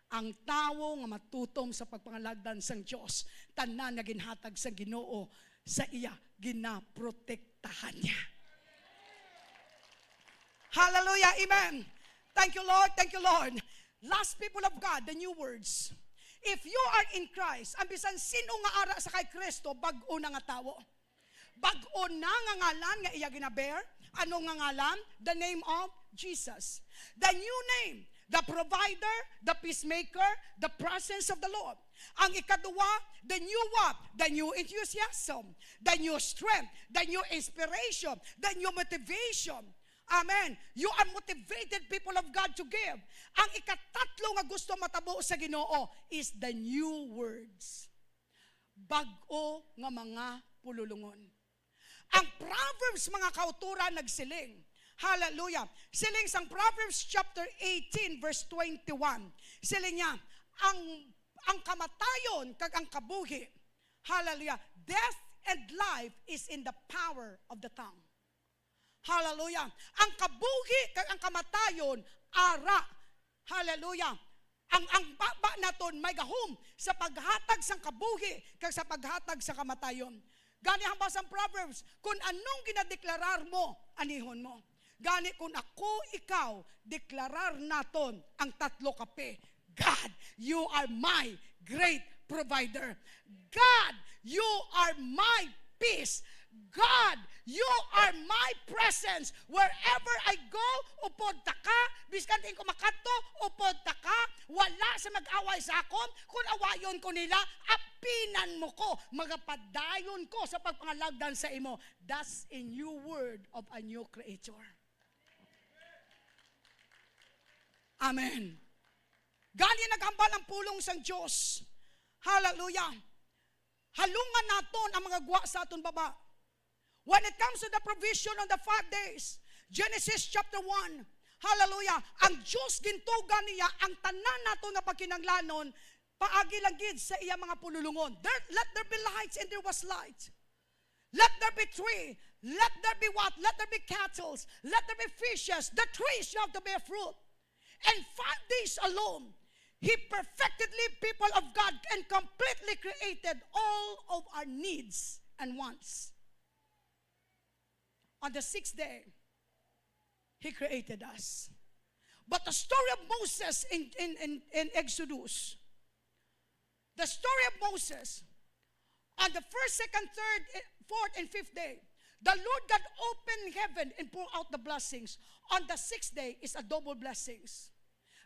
Ang tawo nga matutom sa pagpangalagdan sang Dios, tanan nga ginhatag sang Ginoo sa iya, ginaprotektahan niya. Hallelujah. Amen. Thank you, Lord. Thank you, Lord. Last, people of God, the new words. If you are in Christ, ang bisan sino nga ara sa kay Kristo, bag-o na nga tawo. Bag-o na nga ngalan nga iya ginabear. Ano nga ngalan? The name of Jesus. The new name, the provider, the peacemaker, the presence of the Lord. Ang ikaduwa, the new what? The new enthusiasm, the new strength, the new inspiration, the new motivation. Amen. You are motivated, people of God, to give. Ang ikatatlo nga gusto matabo sa Ginoo is the new words. Bag-o nga mga pululungon. Ang Proverbs, mga kauturan, nagsiling. Hallelujah. Siling sang Proverbs chapter eighteen, verse twenty-one. Siling niya, ang, ang kamatayon kag ang kabuhi. Hallelujah. Death and life is in the power of the tongue. Hallelujah. Ang kabuhi kag ang kamatayon, ara. Hallelujah. Ang, ang baba naton may gahom sa paghatag sang kabuhi kag sa paghatag sa kamatayon. Gani hambal sang Proverbs, "Kung anong ginadeklarar mo, anihon mo." Gani kung ako, ikaw, deklarar naton ang tatlo ka P. God, you are my great provider. God, you are my peace. God, you are my presence. Wherever I go, upod ta ka. Biskan diin ko makadto, upod ta ka. Wala sa mag-away sa akon. Kung awayon ko nila, apinan mo ko. Magapadayon ko sa pagpangalagdan sa imo. That's a new word of a new creator. Amen. Gani naghambal ang pulong sang Dios. Hallelujah. Halungan naton ang mga gwa sa aton baba. When it comes to the provision on the five days, Genesis chapter one, hallelujah, ang Dios gintuga niya ang tanan nato nga pagkinahanglanon paagi lang gid sa iya mga pululungon. There, let there be lights, and there was light. Let there be tree. Let there be what? Let there be cattles. Let there be fishes. The trees, you have to bear fruit. And five days alone, He perfectly, people of God, and completely created all of our needs and wants. On the sixth day, He created us. But the story of Moses in, in, in, in Exodus, the story of Moses, on the first, second, third, eh, fourth, and fifth day, the Lord God opened heaven and poured out the blessings. On the sixth day is a double blessings.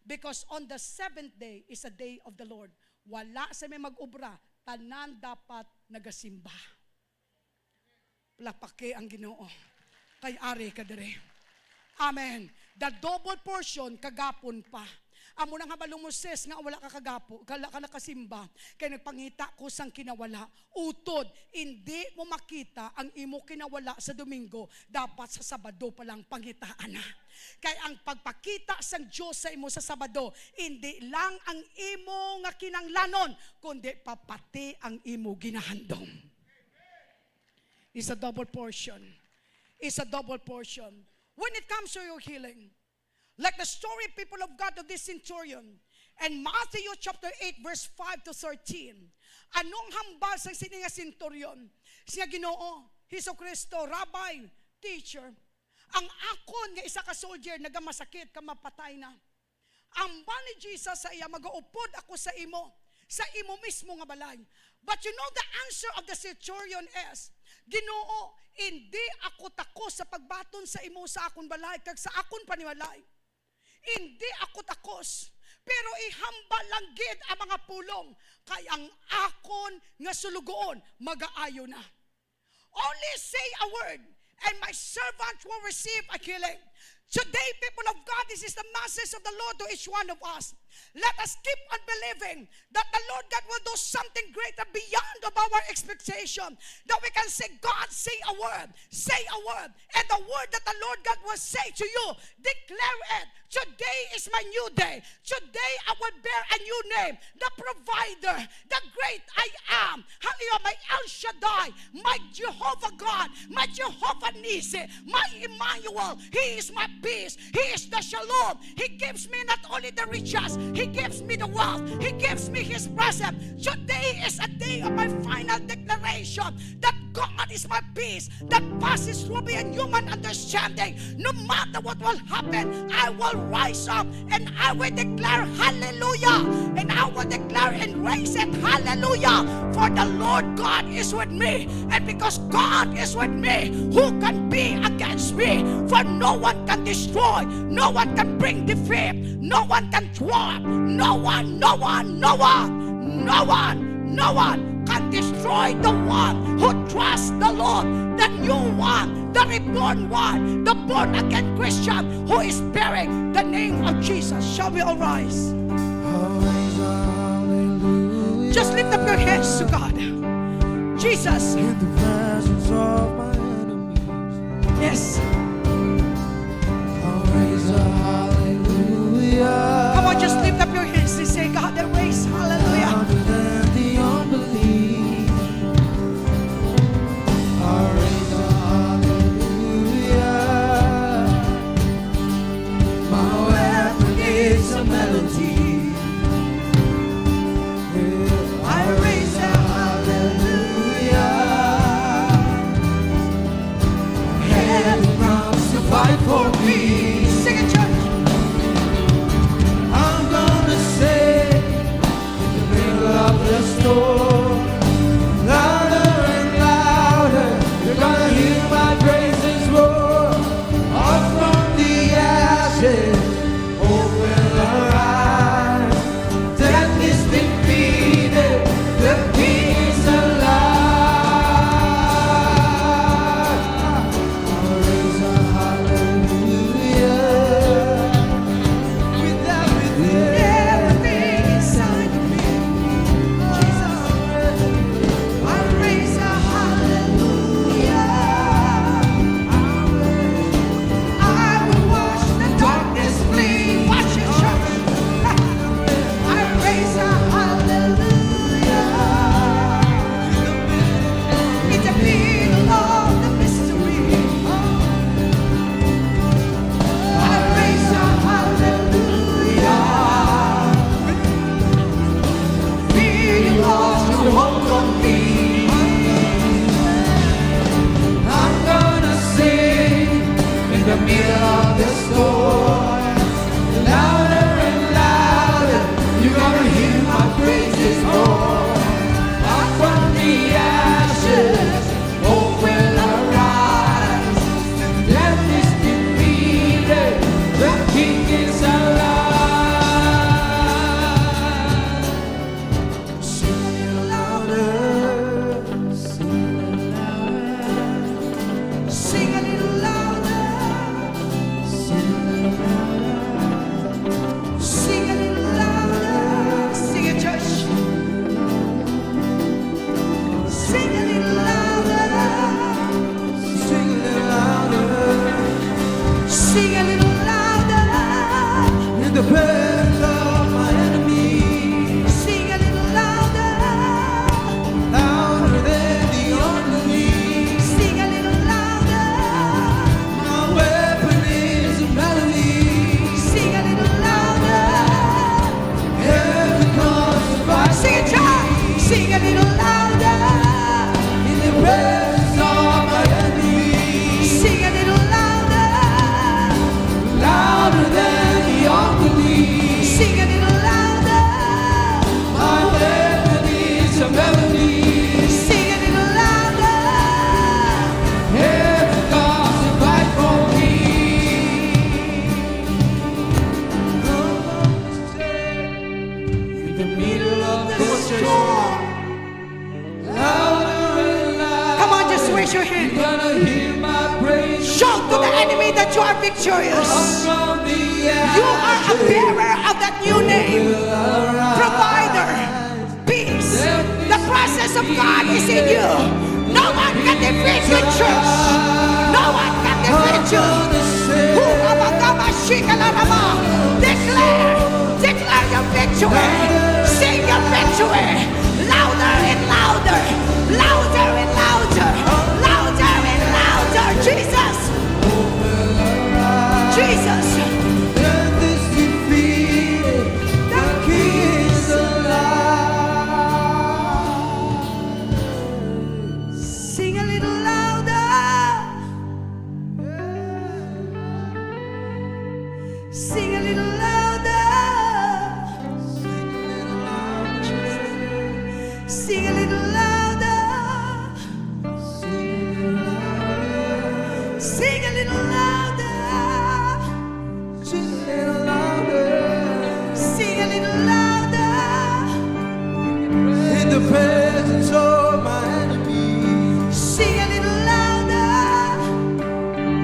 Because on the seventh day is a day of the Lord. Wala sa may mag-obra, tanan dapat nagasimba. Palakpaki ang Ginoo. Kay ari ka diri. Amen. The double portion kagapon pa. Amo na nga balong mo, sis, nga wala ka kagapo, wala ka nakasimba, kay nagpangita ko sang kinawala. Utod, indi mo makita ang imo kinawala sa Domingo, dapat sa Sabado pa lang pangitaan na. Kay ang pagpakita sang Dios sa imo sa Sabado, indi lang ang imo nga kinahanglanon, kundi pa pati ang imo ginahandom. It's a double portion. It's a double portion. When it comes to your healing, like the story, people of God, of this centurion, and Matthew chapter eight, verse five to thirteen. Anong hambal sang sini nga centurion? Siya, Ginoo, Jesu Cristo, Rabbi, teacher, ang akon nga isa ka soldier nagamasakit ka mapatay na. Hambal ni Jesus sa iya, "Magaupod ako sa imo, sa imo mismo nga balay." But you know the answer of the centurion is, "Ginoo, indi ako takos sa pagbaton sa imo sa akon balay kag sa akon panimalay. Indi ako takos, pero ihambal lang gid ang mga pulong, kay ang akon nga sulugoon magaayo na." Only say a word, and my servant will receive a healing. Today, people of God, this is the message of the Lord to each one of us. Let us keep on believing that the Lord God will do something greater beyond of our expectation. That we can say, "God, say a word, say a word." And the word that the Lord God will say to you, declare it. Today is my new day. Today I will bear a new name, the provider, the great I am. Hallelujah, my El Shaddai, my Jehovah God, my Jehovah Nissi, my Emmanuel. He is my peace. He is the shalom. He gives me not only the riches, He gives me the wealth. He gives me His presence. Today is a day of my final declaration that God is my peace that passes through beyond human understanding. No matter what will happen, I will rise up and I will declare hallelujah. And I will declare and raise it hallelujah. For the Lord God is with me. And because God is with me, who can be against me? For no one can destroy, no one can bring defeat, no one can thwart, no one, no one, no one, no one, no one can destroy the one who trusts the Lord, the new one, the reborn one, the born again Christian who is bearing the name of Jesus. Shall we all rise? I'll raise a hallelujah. Just lift up your hands to God. Jesus. In the presence of my enemies. Yes. I'll raise a hallelujah. Come on, just lift up your hands and say, "God, I raise hallelujah." Louder than the unbelief. I'll raise a hallelujah. My weapon is a melody. I raise a hallelujah. Your hand. Shout to the enemy that you are victorious. You are a bearer of that new name. Provider, peace. The presence of God is in you. No one can defeat you, church. No one can defeat you. Declare, declare your victory. Sing your victory. Louder and louder. Louder and louder. Louder and louder. Jesus. Jesus. Death is defeated. The King is alive. Sing a little louder. Sing a little louder. Sing a little louder. Sing a little louder. Sing a little louder. Sing a little louder. In the presence of my enemies. Sing a little louder.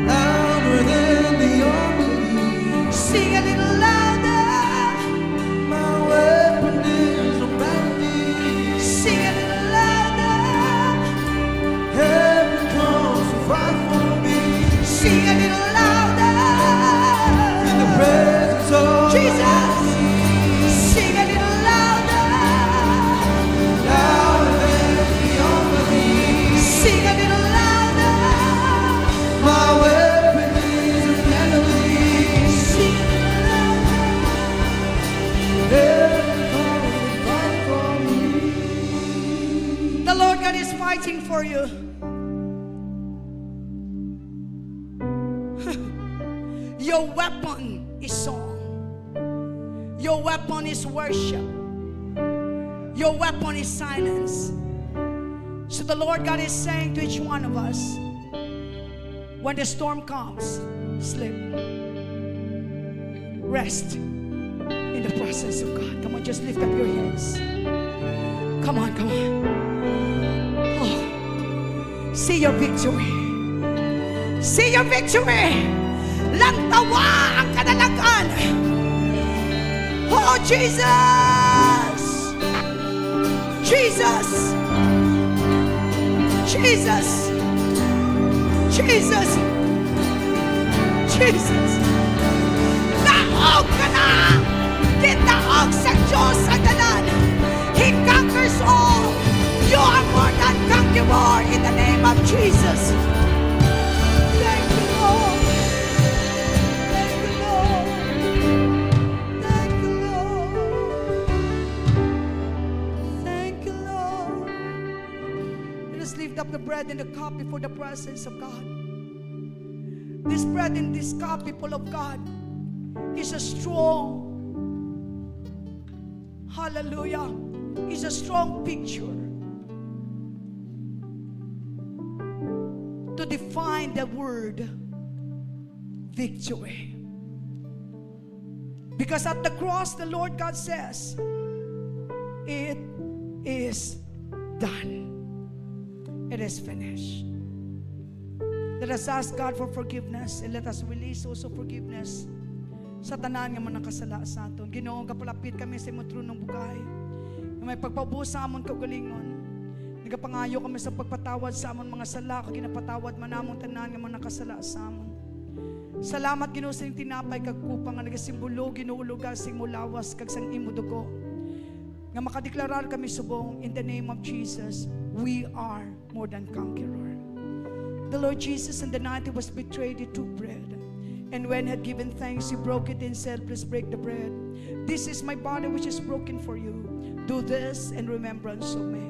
Louder than the unbelief. Sing a little louder. My weapon is a melody. Sing a little louder. Heaven comes to fight for me. Sing a little louder. In the presence of Jesus. Sing a little louder. Louder than the unbelief. Sing a little louder. My weapon is a melody. Sing a little louder. Heaven comes to fight for me. The Lord God is fighting for you. Your weapon is song. Your weapon is worship. Your weapon is silence. So the Lord God is saying to each one of us, when the storm comes, sleep. Rest in the presence of God. Come on, just lift up your hands. Come on, come on. Oh. See your victory. See your victory. Lantawa ang kadalagan. Oh, Jesus. Jesus. Jesus. Jesus. Jesus. Daog ka na! Gitaog sa Diyos ang tanan. He conquers all. You are more than conqueror in the name of Jesus. Thank you, Lord. Thank you, Lord. Thank you, Lord. Thank you, Lord. Let us lift up the bread and the cup before the presence of God. This bread and this cup, people of God, is a strong, hallelujah, is a strong picture to define the word victory. Because at the cross, the Lord God says, "It is done. It is finished." Let us ask God for forgiveness and let us release also forgiveness sa tanan nga mga nakasala sa aton. Ginoo, gapalapit kami sa imong tronong bugay nga may pagpaubos sa amon kaugalingon. Nagapangayo kami sa pagpatawad sa amon mga sala, kag ginapatawad man namon tanan nga mga nakasala sa amon. Salamat, Ginoo, sa inyong tinapay kag kupang nga nagasimbolo, Ginoo, lugar sa imo lawas kag sang imo dugo, nga makadeklarar kami subong, in the name of Jesus, we are more than conqueror. The Lord Jesus, in the night he was betrayed, he took bread, and when he had given thanks, he broke it and said, "Please break the bread. This is my body which is broken for you. Do this in remembrance of me."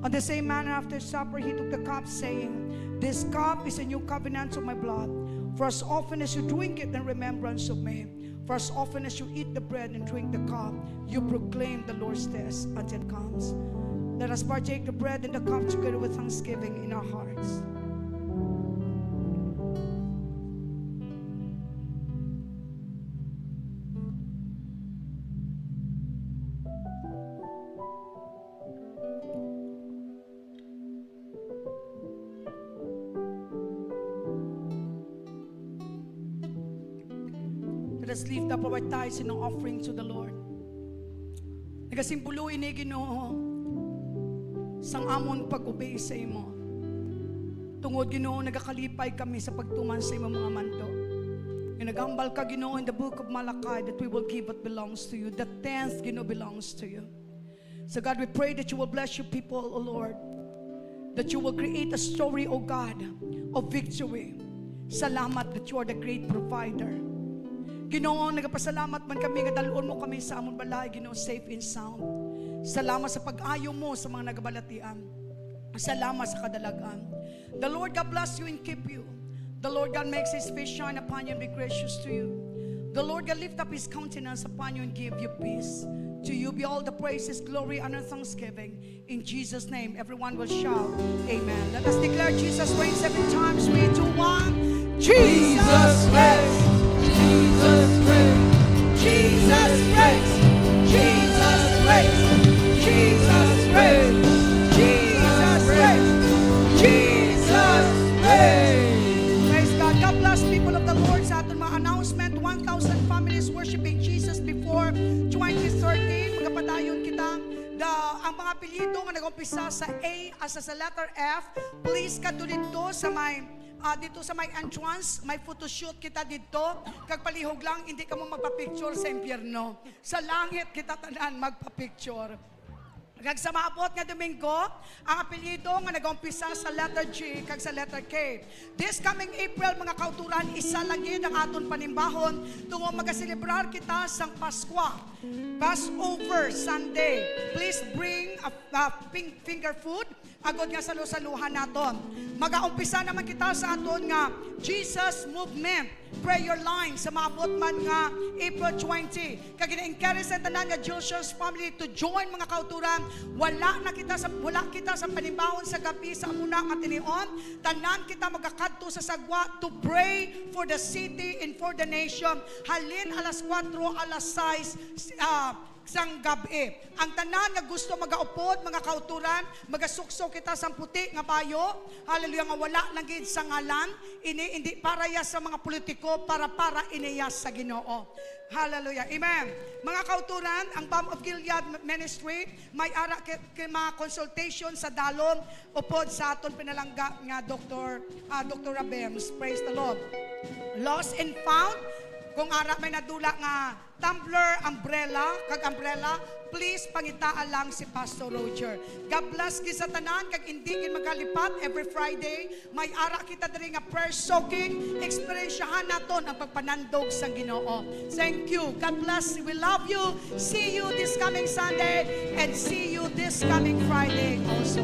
On the same manner, after supper, he took the cup, saying, "This cup is a new covenant of my blood. For as often as you drink it in remembrance of me." For as often as you eat the bread and drink the cup, you proclaim the Lord's death until he comes. Let us partake the bread and the cup together with thanksgiving in our hearts. Let's lift up our tithes and offering to the Lord. Nagasimbolo ini, Ginoo, sang amon pag-obey sa imo. Tungod, Ginoo, nagakalipay kami sa pagtuman sa imong mga mando. Nga nagambal ka, Ginoo, in the book of Malachi, that we will give what belongs to you. The tenth, Ginoo, belongs to you. So God, we pray that you will bless your people, O Lord. That you will create a story, O God, of victory. Salamat that you are the great provider. Ginoo, nagapasalamat man kami nga dalhon mo kami sa amon balay, Ginoo, safe and sound. Salamat sa pag-ayo mo sa mga nagabalatian. Salamat sa kadalagan. The Lord God bless you and keep you. The Lord God makes his face shine upon you and be gracious to you. The Lord God lift up his countenance upon you and give you peace. To you be all the praises, glory, honor, thanksgiving. In Jesus' name, everyone will shout, "Amen." Let us declare Jesus reigns seven times. Three, two, one. Jesus reigns. Jesus reigns. Jesus reigns. Jesus reigns. Jesus reigns. Jesus reigns. Jesus reigns. Praise God. God bless, people of the Lord. Sa aton mga announcement, one thousand families worshiping Jesus before twenty thirty. Magapadayon kita. The, ang mga apelyido nga nag-umpisa sa A, asa sa letter F, please kadto didto sa may, ah, didto sa may entrance, may photoshoot kita didto. Kag palihog lang, hindi kamo magpa-picture sa impyerno. Sa langit kita tanan magpa-picture. Kag sa maabot nga Domingo, ang apelyido nga nag-umpisa sa letter G kag sa letter K. This coming April, mga kauturan, isa lang gid ang aton panimbahon tungod magaselebrar kita sang Paskwa, Passover Sunday. Please bring a, a ping-, finger food agod nga salusaluhan naton. Magaumpisa naman kita sa aton nga Jesus Movement prayer line sa maabot man nga April twenty. Kag gina-encourage ang tanan nga Jilshan's family to join, mga kauturan. Wala na kita sa, wala kita sa panimbahon sa gabi sa amo na nga tinion. Tanan kita magakadto sa sagwa to pray for the city and for the nation. Halin alas kuwatro, alas sais, ah, sang gab-i. Ang tanan nga gusto magaupod, mga kauturan, magasuksok kita sang puti nga bayo. Hallelujah, nga wala lang gid sa ngalan. Ini hindi para ya sa mga politiko, para, para ini ya sa Ginoo. Hallelujah. Amen. Mga kauturan, ang Balm of Gilead Ministry may ara kay, kay mga consultation sa dalom upod sa aton pinalangga nga Doktor, ah, Doktora Bems. Praise the Lord. Lost and found, kung ara may nadula nga tumbler, umbrella, kag umbrella, please pangitaa lang si Pastor Roger. God bless gid sa tanan, kag hindi gid magalipat, every Friday may ara kita diri nga prayer soaking. Eksperyensyahan naton ang pagpanandog sang Ginoo. Thank you. God bless. We love you. See you this coming Sunday and see you this coming Friday also.